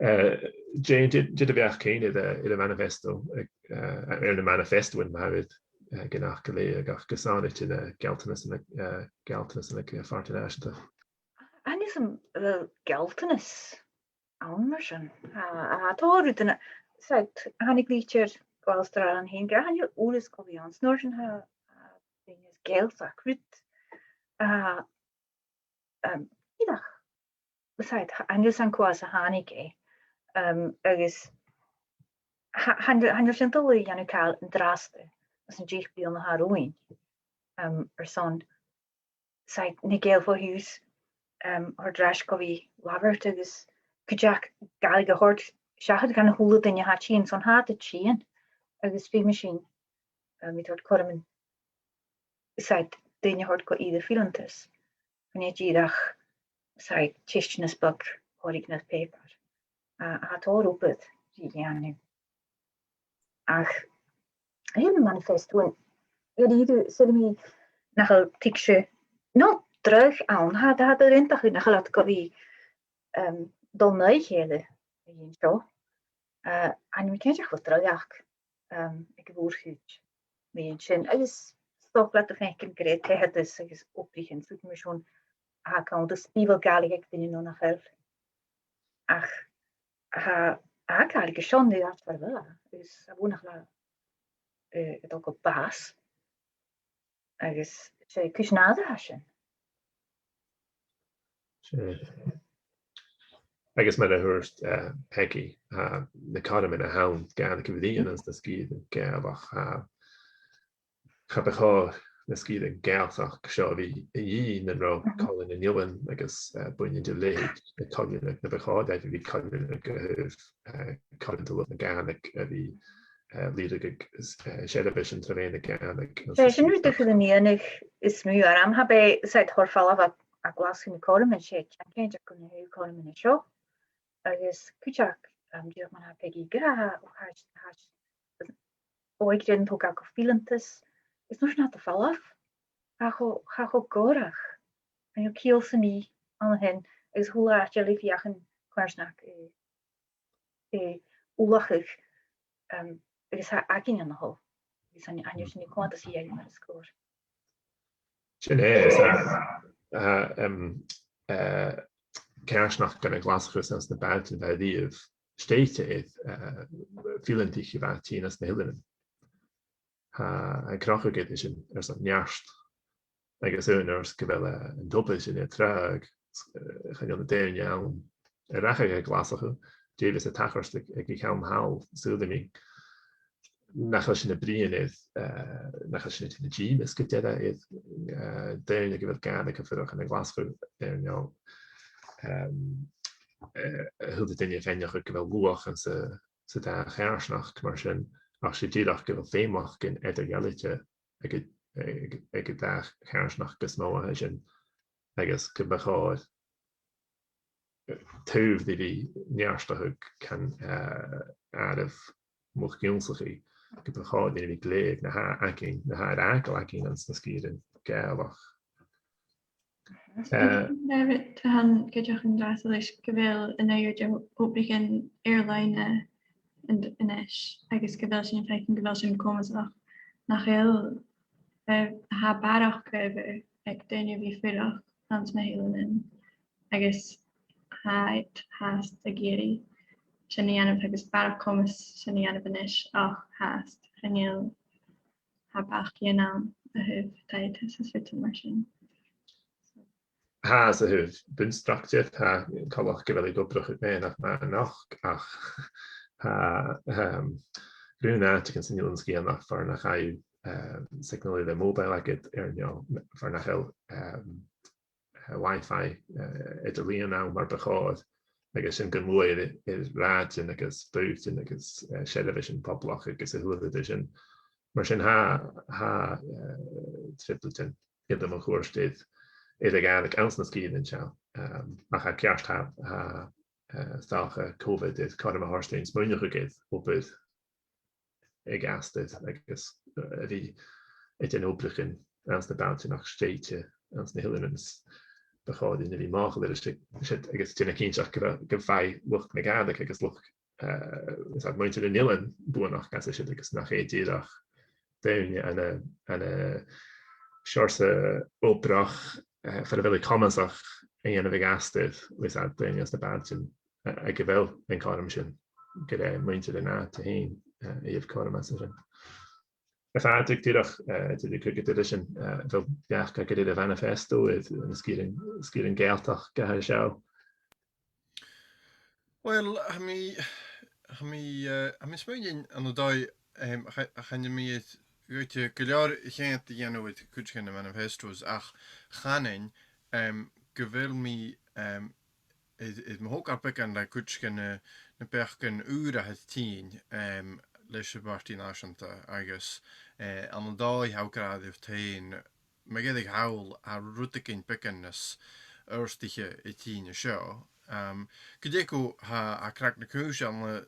Eh, Jane, dè, dè do bheachd fhèin air, eh, air a' mhanifesto, eh, air na manifestoan, ma tha iad, eh, gu nach gu lèir, ach gu sònraichte na gealltanas, eh, gealltanas aig, eh, Pàrtaidh Nàiseanta? Chan eil fhios agam, eh, gealltanas ann mar sin. A, a, tha tòrr rudan, said, thàinig litir Glasgow an sin, gur e, chan eil uireasbhaidh ann, 's an uair sin tha, tha daoine a' gealltainn rud, a, um, iadach, said, chan eil fhios agam cò às a thàinig e, um, agus tha, chan eil, chan eil sinn a' dol a dhèanamh càil an-dràsta anns na deich bliadhna a tha romhainn, um, airson said, na Gàidheil fo thùs, um, a thoirt air ais gu bhith labhairt agus cuideachd Gàidhlig a thoirt seachad dhan a h-uile duine a tha a' tighinn, 's ann a tha iad a' tighinn, agus feumaidh sinn, um, a bhith a' toirt cothroman, said, daoine a thoirt gu ìre fileantas. Chan e dìreach, said, teisteanas beag a thoirt air pàipear. A, a tha tòrr obair ri dhèanamh. Ach, a thaobh na manifestoan, air ìre, saoilidh mi nach eil tuigse no dragh ann, tha, tha, tha e iongantach nach eil iad gu bhith, um, dol an aghaidh a chèile a dhèanamh seo. Uh, chan eil mi cinnteach gu bheil dragh aca, um, aig a' mhòr-chuid mu dheidhinn sin. Agus 's dòcha leat a' faicinn gur e taigheadas agus obraichean, 's rud mar sin a tha a' cunntadh, 's bidh Gàidhlig aig daoine no nach eil. Ach tha, tha Gàidhlig an seo an-dràsta far a bheil e, agus a bhuannachd le, eh, a' dol gu bàs. Agus 's e cùis nàire a tha sin. Sure. Agus mar a thuirt, eh, Peigi, eh, na cothroman a th' ann Gàidhlig a bhruidhinn anns na sgìrean Gàidhealach, eh, cha bu chòir na sgìrean Gàidhealach seo a bhith a dhìth nan robh Comhairle nan Eilean agus, eh, buidhnean de leithid a' coileanadh na bu chòir dhaibh a bhith a' coileanadh a thaobh, eh, cothroman do luchd na Gàidhlig a bhith, eh, lìbhrigeadh, eh, seirbheisean tro mheadhan na Gàidhlig. 'S e sin rud a chuir an iongnadh as motha orm. Cha b' e, said, thoirt falamh à, à Glaschu na cothroman, 's e ceann cinnteach gun a thaobh cothroman an seo. Agus cuideachd, um, dìreach mar a tha Peigi ag ràdh, tha, tha, tha òigridh a' togail gu fileantas, is an uair sin tha iad a' falbh. Tha e cho, tha e cho gòrach. Chan eil ciall sam bith ann a shin, agus a h-uile àite eile a' feuchainn coimhearsnachd, eh, eh, ullachadh, um, agus tha againn ann a sheo. Agus chan, chan eil sinn a' coimhead às a dhèidh mar as còir. Sin e, is, eh, eh, em, eh, coimhearsnachd gun a Ghlaschu 's anns na bailtean a bha a-riamh stèidhichte air, eh, fileantaich a bha a' tighinn às na h-eileanan. Tha an crochadh air sin airson neart. Agus aon uair 's gu bheil, eh, an tobar sin air tràghadh, eh, chan eil na daoine ann a rachadh a Ghlaschu, dè bhios a' tachairt aig, aig a' cheann thall, saoilidh mi, nach eil sinn a' bruidhinn air, eh, nach eil sinn a' dèanamh dìmeas gu dearbh air, eh, daoine gu bheil Gàidhlig a' fuireach ann an Glaschu, eh, no, em, eh, a h-uile duine a' faighneachd gu bheil luach anns a', sa dà choimhearsnachd mar sin, ach 's e dìreach gu bheil feumachdainn eadar-dhealaichte aig a', aig, aig an dà choimhearsnachd as motha sin, agus gum bu chòir taobh ri bhith neartachadh can, eh, àireamh luchd-ionnsachaidh, gum bu chòir dhuinn a bhith glèidheadh na tha againn, na tha air fhàgail againn anns na sgìrean Gàidhealach. Eh, David, tha an cuideachd an-dràsta leis gu bheil an aghaidh de obraichean air-loidhne an, a-nis, agus gu bheil sinn a' faicinn gu bheil sin comasach nach eil, eh, tha barrachd oibre aig daoine a bhith a' fuireach anns na h-eileanan, agus tha iad fhathast ag iarraidh sin a dhèanamh agus barrachd comas sin a dhèanamh a-nis, ach fhathast chan eil, tha beachd dhen àm a thaobh taigheadas is rudan mar sin. Tha, sa thaobh bun-structair, tha coltach gu bheil e ag obrachadh meadhanach mar-thà, ach tha, ehm, grunn àiteachan san Eilean Sgitheanach far nach fhaigh, ehm, signal air a' mobile agad air neo, far nach eil, ehm, eh, Wi-Fi, eh, eadar-lìon ann mar bu chòir, agus sin gun luaidh air, air rathaidean agus bùithtean agus, eh, seirbheisean poblach agus a h-uile rud sin. Mar sin tha, tha, eh, trioblaidean eadar mun cuairt air, air a' Ghàidhlig anns na sgìrean seo. Ehm, ach tha ceart, tha, tha, eh, 's dòcha Covid air cothrom a thoirt dhuinn smaoineachadh air obair aig astar agus, eh, a bhith a' dèanamh obraichean anns na bailtean ach stèidhichte anns na h-eileanan is bu chòir dhuinn a bhith mothachail air a sin, agus a' dèanamh cinnteach gu, gu faigh luchd na Gàidhlig agus luchd, eh, is iad muinntir an eilein buannachd às a sin agus nach e dìreach daoine ann an, ann an seòrsa obrach, eh, far a bheil e comasach a dhèanamh aig astar, is iad daoine anns na bailtean, eh, aig a bheil an cothrom sin, gur e muinntir an àite fhèin, eh, a gheibh cothrom às a sin. A Phàdraig, dìreach, eh, dìreach cur gu deireadh sin, eh, a bheil beachd agad air a' mhanifesto, air na sgìrean, sgìrean Gàidhealach a tha seo? Uill, tha mi, tha mi, eh, tha mi a' smaoineachadh ann an dòigh, em, cha-, chan eil mi air, goidte gu leòr a cheangal a dhèanamh air cuid de na manifestos, ach chanainn, em, gu bheil mi, em, air, air mo thogail beagan le cuid de na, na beachdan ùra a tha a' tighinn, em, leis a' Phàrtaidh Nàiseanta agus, eh, ann an dòigh tha thu ag ràdh riut fhèin, ma dh'fhaodte gu bheil rudeigin beagan nas fhurasta a' tighinn an seo. Em, gu deimhinne tha, tha cnag na cùise ann an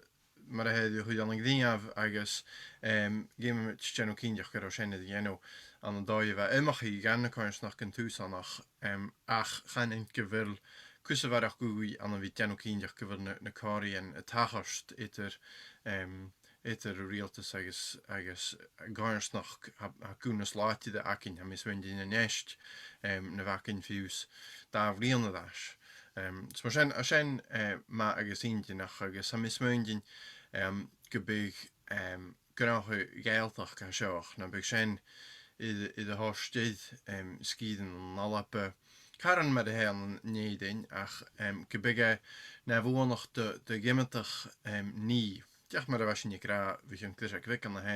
mar a tha e air a chur ann an gnìomh agus, em, dh'fheumainn dèanamh cinnteach gun robh sin air a dhèanamh ann an dòigh a bha iomchaidh dhan a' choimhearsnachd an toiseach, em, ach chanainn gu bheil cus a bharrachd ùidh ann a bhith dèanamh cinnteach gu bheil na, na còmhraidhean a' tachairt eadar, em, eadar an riaghaltas agus, agus a' choimhearsnachd, tha, tha cùis nas làidire againn, tha mi a' smaoineachadh, a-nis, em, na bh' againn fiù 's dà bhliadhna air ais. Em, so mar sin, tha sin, eh, math agus inntinneach agus tha mi a' smaoineachadh, em, gum biodh, em, gnothach Ghàidhealach a tha seo, nam biodh sin air, air a thoirt air, em, sgìrean an Alba, caran mar a tha e ann an Èirinn, ach, em, gum biodh e na bhuannachd do, do dh'iomadach, em, nì. Dìreach mar a bha sinn ag ràdh bho chionn ghoirid, bhiodh e na tha,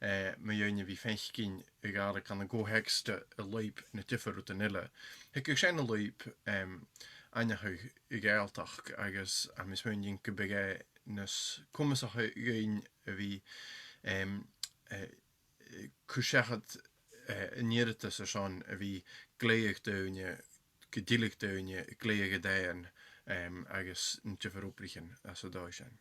eh, mu dheidhinn a bhith a' faicinn a' Ghàidhlig ann an co-theacsa le lùib na diofar rudan eile. Thigeadh sin le lùib, em, aithneachadh a' Ghàidhealtachd agus tha mi a' smaoineachadh gum biodh e nas comasaiche dhuinn a bhith, em, eh, cur seachad, eh, an iarrtas airson a bhith glèidheadh daoine, gu dèiligeadh daoine, glèidheadh an dàn, em, agus na diofar obraichean às an dòigh sin.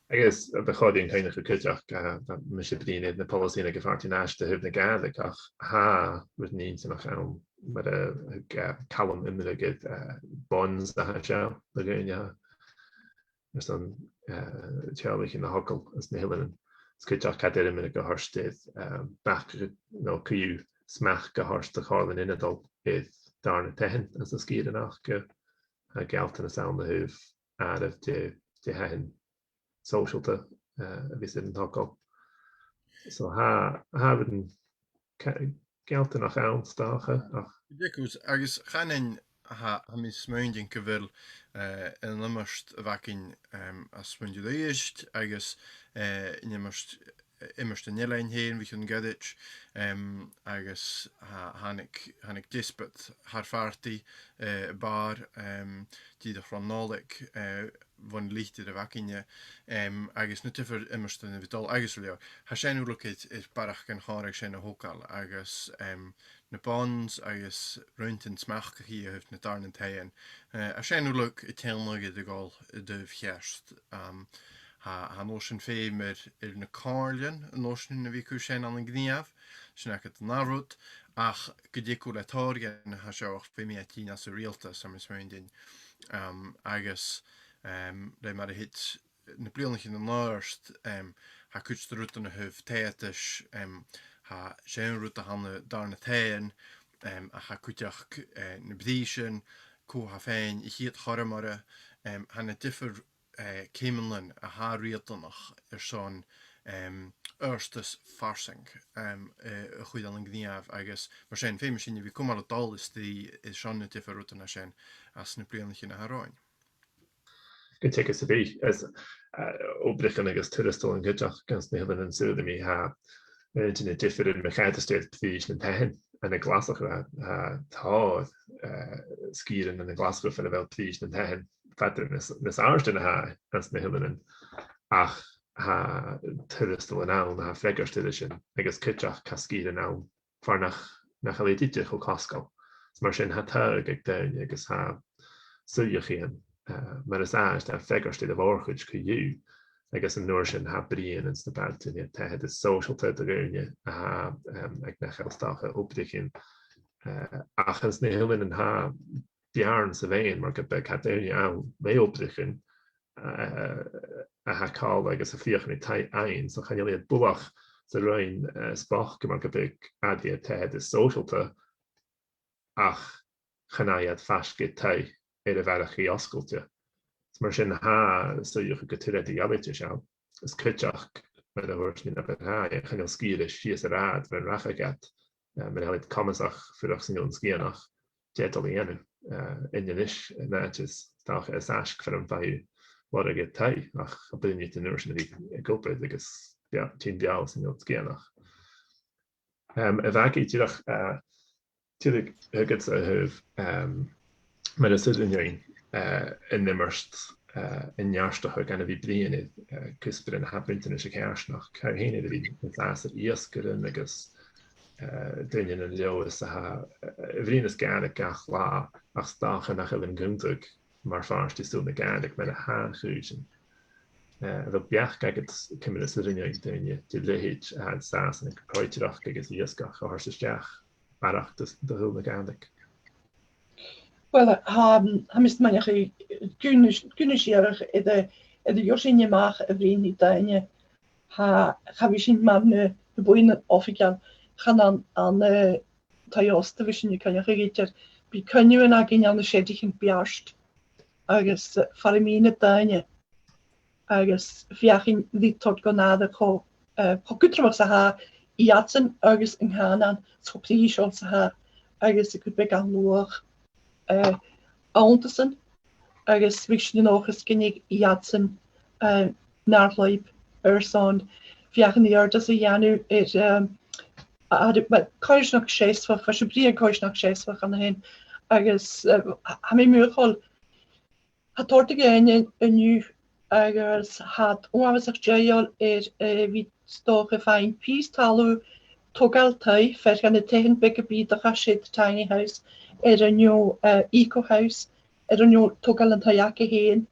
Agus, eh, bu chòir dhuinn cuimhneachadh cuideachd, eh, tha mise a' bruidhinn air na poileasaidhean aig a' Phàrtaidh Nàiseanta a thaobh na Gàidhlig, ach tha rudan inntinneach ann mar a thug, eh, Calum iomradh air, eh, bonds a tha seo do dhaoine airson, eh, teaghlaichean a thogail anns na h-eileanan. Is cuideachd, cha do iarr mi iomradh gu h-àraid air, eh, beachd no co-dhùnadh smachd a thoirt do Chomhairle nan Ionad air dàrna taighean anns na sgìrean aca, tha gealltanas ann a thaobh àireamh de, de thaighean sòisealta, eh, a bhios air an togail. So tha, tha rudan ca-, gealltanach ann, 's dòcha, ach Ridiculous, agus chanainn, tha, tha mi a' smaoineachadh gu bheil, eh, an iomairt a bh' againn, em, às Mòd Uibhist agus, eh, an iomairt, iomairt an eilein fhèin bho chionn ghoirid, em, agus tha, thàinig, thàinig deasbad thar Phàrtaidh, eh, a' bhàrr, em, dìreach ron Nollaig, eh, bhon litir a bh' againne, em, agus na diofar iomairtean a bhith a' dol agus a' leabhar. Tha sin uile air, air barrachd den chòmhradh sin a thogail agus, em, na bonds agus roinnt den smachd a chì thu a thaobh na dàrna taighean. Eh, tha sin uile a' tighinn a-mach air a dhol an taobh cheart. Em, tha, tha an uair sin feum air, air na comhairlean an uair sin a bhith a' cur sin ann an gnìomh, sin agad an ath rud, ach gu deimhinne le tòrr dhen a tha seo, feumaidh e tighinn às an riaghaltas, tha mi a' smaoineachadh. Em, agus, em, le mar a thèid na bliadhnaichean a-mach, em, tha cuid de rudan a thaobh taigheadais, em, tha sin rud a th' ann an dàrna taighean, em, ach tha cuideachd, eh, na prìsean, cò tha faighinn a' chiad chothrom orra, em, tha na diofar, eh, cheumannan a tha riatanach airson, em, adhartas farsaing, em, eh, a chur ann an gnìomh, agus mar sin feumaidh sinn a bhith cumail a' dol a-staigh airson na diofar rudan sin anns na bliadhnaichean a tha romhainn. Gun teagamh sam bith, is, eh, obraichean agus tuarastalan cuideachd anns na h-Eileanan Siar, tha, eh, dìreach diofar ann an ceangal ri prìs nan taighean ann an Glaschu, tha, tha, eh, sgìrean ann an Glaschu far a bheil prìs nan taighean fada nas, nas àirde na tha anns na h-eileanan, ach tha tuarastalan ann a tha freagairt air sin, agus cuideachd tha sgìrean ann far nach, nach eil iad idir cho cosgail. Is mar sin tha taghadh aig daoine agus tha suidheachaidhean, eh, mar as àbhaist, tha freagairt air a' mhòr-chuid co-dhiù, agus an uair sin tha bruidhinn anns na bailtean air taigheadas sòisealta do dhaoine a tha, em, aig nach eil 's dòcha obraichean, eh, ach anns na h-eileanan tha beàrn sa mheadhan, mar gum biodh, tha daoine ann le obraichean, eh, a tha còmhla agus a' feuchainn ri taigh fhaighinn, so chan eil iad buileach sa roinn, eh, 's bochd mar gum biodh airidh air taigheadas sòisealta, ach chan fhaigh iad faisg air taigh air a' bharrachd fhosgailte. Is mar sin tha suidheachadh gu tur eadar-dhealaichte ann. Is cuideachd, mar a thuirt mi na bu tràithe, chan eil sgìre sìos an rathad bhon rachadh iad, eh, mura h-eil iad comasach fuireach san Eilean Sgitheanach, dè tha dol a dhèanamh, eh, an-diugh a-nis, an àite 's dòcha as fhaisge far am faigh thu lorg air taigh, ach a' bruidhinn an uair sin a bhith ag obair agus, yeah, tighinn beò san Eilean Sgitheanach. Em, a Mhagaidh, dìreach, eh, dìreach thugadsa a thaobh, em, mar as urrainn dhuinn, eh, an iomairt, eh, an neartachadh gun a bhith bruidhinn air, eh, cuspairean a tha buntainn ris a' choimhearsnachd. Tha thu fhèin air a bhith an sàs air iasgairean agus, eh, daoine ann an Leòdhas a tha, eh, a' bruidhinn Gàidhlig gach latha, ach 's dòcha nach eil an cunntadh mar phàirt de shaoghal na Gàidhlig mar a tha a' chùis sin. Eh, a bheil beachd agad ciamar as urrainn dhuinn daoine de leithid a tha an sàs ann an croitearachd agus iasgach a thoirt a-steach barrachd do, do shaoghal na Gàidhlig? Well, tha, tha mise a' smaoineachadh gun, gun a sireadh air a, air a dhol sin a-mach a bhruidhinn ri daoine, tha, cha bhi sinn mar na, na buidhnean oifigeil, chan ann, ann an, eh, taigh-òsta a bhios sinn a' coinneachadh idir. Bidh coinneamhan againn ann an seadichean beart agus, eh, far am bi na daoine agus feuchainn ri toirt gu nàire cho, eh, cho cudromach 's a tha iadsan agus an cànan, cho prìseil 's a tha, agus a' cur beagan luach, eh, anntasan, agus bidh sinn an dòchas gun tig iadsan, eh, nar lùib airson feuchainn ri adhartas a dhèanamh air, eh, air, well, coimhearsnachd seasmhach, bha sibh a' bruidhinn air coimhearsnachd seasmhach an-sin, agus, eh, tha mi mothachail, tha tòrr dhaoine an-diugh agus tha iad uabhasach dèidheil air, eh, a bhith 's dòcha a' faighinn pìos talamh, togail taigh, fear de na taighean beaga bìodach a tha siud, tiny house, air neo, eh, eco house, air neo togail an taigh aca fhèin,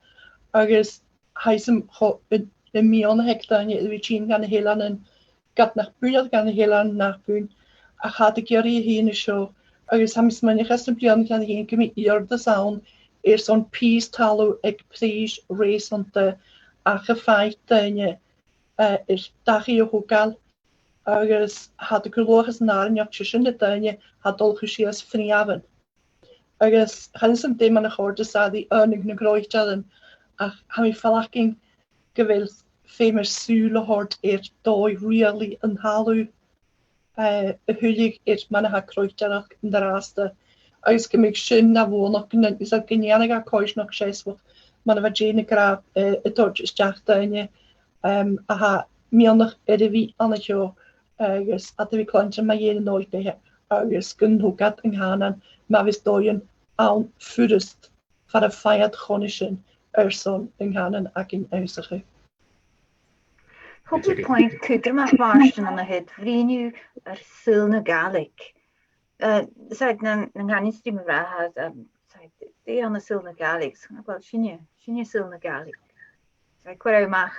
agus tha fhios agam cho, eh, am miann a th' aig daoine a bhith a' tighinn dha na h-eileanan, ged nach builear dha na h-eileanan nach buin, ach tha iad ag iarraidh a thighinn an seo, agus tha mi a' smaoineachadh anns na bliadhnaichean a tha a' tighinn gum bi iarrtas ann airson pìos talamh aig prìs reusanta ach a bhith a' faighinn daoine, eh, air dachaigh a thogail, agus tha iad a' cur luach às an àrainneachd, 's e sin na daoine a tha a' dol chun sìos Fionn Abhainn. Agus chan eil fhios agam dè mar a chòrdas e ri Aonadh na Croitearan, ach tha mi a' faireachdainn gu bheil feum air sùil a thoirt air dòigh riaghlaidh an talamh, eh, a thuilleadh air mar a tha croitearachd an-dràsta. Agus gum bi sin na bhuannachd, gun, is e gun dèanadh e coimhearsnachd seasmhach, mar a bha Jane ag ràdh, eh, a' toirt a-steach daoine, em, a tha miannach air a bhith an seo, agus a tha a' cluinntinn mu dheidhinn an oilthigh, agus gun tog iad an cànan, ma bhios dòighean ann furasta far am faigh iad coinneamh sin airson an cànan againn ionnsachadh. Cupla puing cudromach, Màrtainn, a-nis, a bhruidhinn thu air saoghal na Gàidhlig. Eh, 's e, nan, nan cànan-strì mu bhràthair, em, 's e, dè, dè ann an saoghal na Gàidhlig, 's e, well, sinne, sinne saoghal na Gàidhlig. 'S e, cuir a-mach,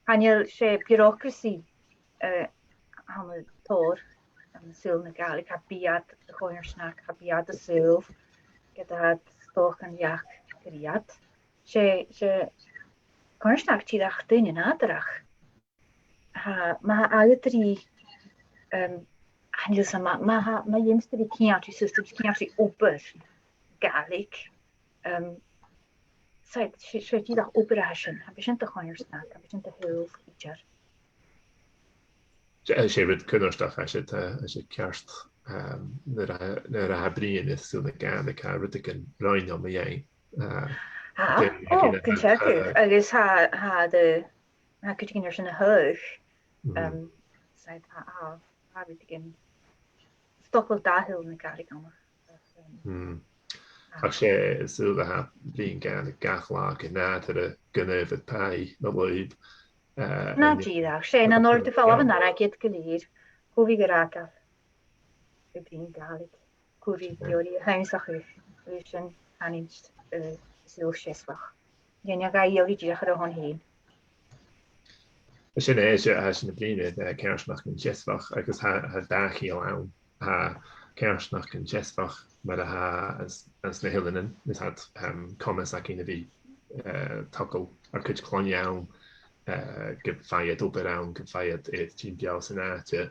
chan eil, 's e bureaucracy, eh, a th' ann an tòrr ann an saoghal na Gàidhlig, cha bhi iad a' coimhearsnachd, cha bhi iad an saoghal, ged a tha iad 's dòcha an neach gur iad. 'S e, 's e coimhearsnachd dìreach daoine nàdarrach. Tha, ma tha airgead ri, em, chan eil fhios agam, ma, ma tha, ma dh'fheumas tu a bhith ceangailte ri systems, ceangailte ri obair, Gàidhlig. Um, so, 's e, 's e dìreach obair a tha sin, tha mi sin a' coimhead air, tha mi sin a' tadhal idir. 'S e, 's e rud cunnartach, tha siud, tha siud ceart, um, nuair a, nuair a tha bruidhinn air sùil na Gàidhlig, tha rudeigin roinn o mu dheidhinn. Uh, Ah, daoine a' oh, cinnteach, conservative. Uh, Agus tha, tha de, tha cuideigin air sin a thaghadh. Mm. Um, so, tha, tha, tha rudeigin, 's dòcha gu bheil dà shaoghal na Gàidhlig ann. Um, Mm. Ach 's e, 's e, a tha bruidhinn Gàidhlig gach latha gu nàdarra gun adhbhar pàigheadh na lùib, eh, Na an dìreach, 's e, na an uair a tha falbh an airgead gu lèir, cò bhiodh ag ràdh gum bruidhinn Gàidhlig, cò bhiodh ag iarraidh a h-ionnsachadh, leis an ainm, eh, saoghal seasmhach. Dè an gabh iarraidh dìreach air a shon fhèin. Sin e, 's e, tha sinn a' bruidhinn air, eh, coimhearsnachdan seasmhach agus tha, tha dà chiall ann. Tha coimhearsnachdan seasmhach mar a tha anns, anns na h-eileanan, is tha, um, comas againn a bhith, eh, togail ar cuid cloinne ann, eh, gum faigh iad obair ann, gum faigh iad, eh, tighinn beò san àite,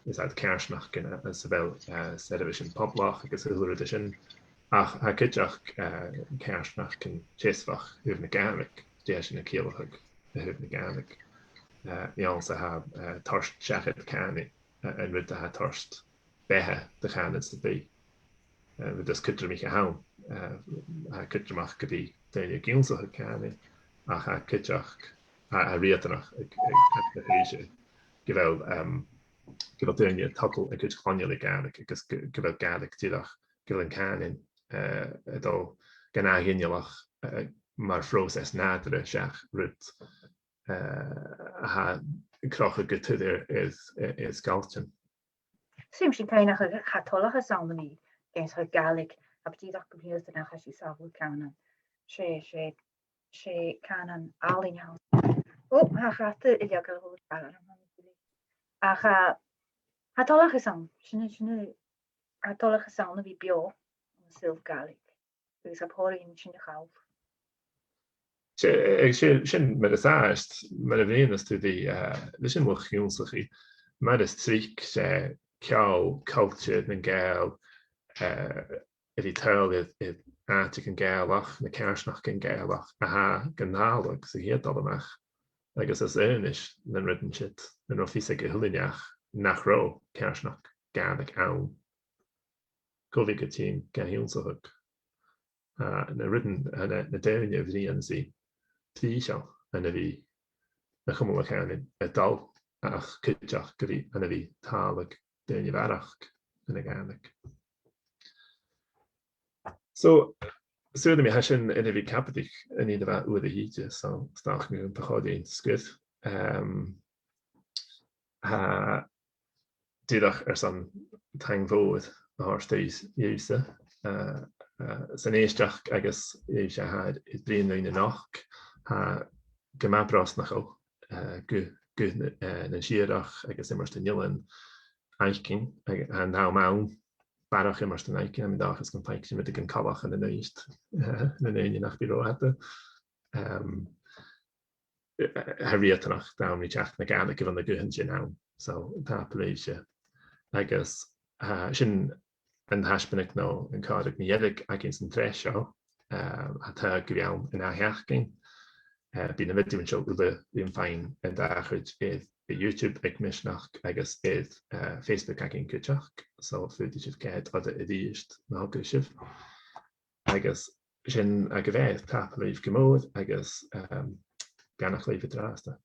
is tha coimhearsnachdan a, a, sa bheil, eh, seirbheisean poblach agus a h-uile rud sin. Ach tha cuideachd, eh, coimhearsnachdan seasmhach thaobh na Gàidhlig, dè tha sin a' ciallachadh a thaobh na Gàidhlig. Eh, an-dràsta tha, eh, toirt seachad cànain, eh, an rud a tha toirt beatha do chànan sam bith. Eh, rud as cudromaiche a th' ann, eh, tha e cudromach gum bi daoine ag ionnsachadh cànain, ach tha e cuideachd, tha, tha e riatanach aig, aig, aig, aig, gu bheil, em, gu bheil daoine a' togail a gcuid cloinne le Gàidhlig agus gu, gu bheil Gàidhlig dìreach, gu bheil an cànan, eh, a' dol gun ath-ghinealach, eh, mar phròiseas nàdarra seach rud, eh, a tha a' crochadh gu tur air, air, air, air sgoiltean. 'S e sin ceann a tha, tha toileachas ann a bhith ag ionnsachadh Gàidhlig, ach dìreach gu bhith a' smaoineachadh air sàbhaladh cànain. 'S e, 's e, 's e cànan àlainn a th' ann. Ò, tha chat a' leagadh a h-uile càil orm. Ach, eh, tha toileachas ann. Sin, sin, tha toileachas ann a bhith beò ann an saoghal Gàidhlig. Agus tha pòraidh ann sin a chall. 'S e, eh, 's e, sin mar as àbhaist, mar a bhruidhneas tu ri, eh, leis an luchd-ionnsachaidh, mar as tric 's e ceòl, cultar nan Gàidheal, eh, a bhith a' tadhal air, air àiteachan Gàidhealach, na coimhearsnachdan Gàidhealach, a tha gan tàladh sa chiad dol a-mach. Agus as aonais nan rudan sin, nan robh fios aig a h-uile neach nach robh coimhearsnachd Ghàidhlig ann, cò bhiodh a' tighinn ga h-ionnsachadh? Eh, na rudan, eh, na, na daoine a bhruidhneas i, prìseil ann a bhith a' cumail a' chànain a' dol, ach cuideachd gu bhith ann a bhith a' tàladh daoine a bharrachd ann an Gàidhlig. So, saoilidh mi tha sin air a bhith cabadaich an ìre mhath uair a thìde, so 's dòcha gun do chòrd e rinn sgur. Em, tha dìreach airson taing mhòr a thoirt dhuibhse, eh, eh, san èisteachd agus dhuibhse a tha air bruidhinn rinn a-nochd. Tha e gu math brosnachail, eh, gu, gu, eh, nan Siarach agus Iomairt an Eilein fhaicinn, ag, an t-àm ann, barrachd Iomairt an fhaicinn, tha mi an dòchas gum faic sinn rudeigin coltach ann an Uibhist, eh, nan daoine nach bi ro fhada. Em, eh, tha e riatanach dà mhìos a-mach na Gàidhlig a bhith ann an guthan sin ann. So, tapadh leibhse. Agus, eh, sin an taisbeanadh no an còmhradh mu dheireadh againn san t-sreath seo, eh, tha taghadh gu bhith ann an ath-sheachdain. Eh, bidh na videothan seo uile rim faighinn an dà chuid air, air YouTube aig Misneachd agus air, eh, Facebook againn cuideachd. So, faodaidh sibh coimhead orra a-rithist ma thogras sibh. Agus sin agaibh e, tapadh leibh gu mòr agus, ehm, beannachd leibh an-dràsta.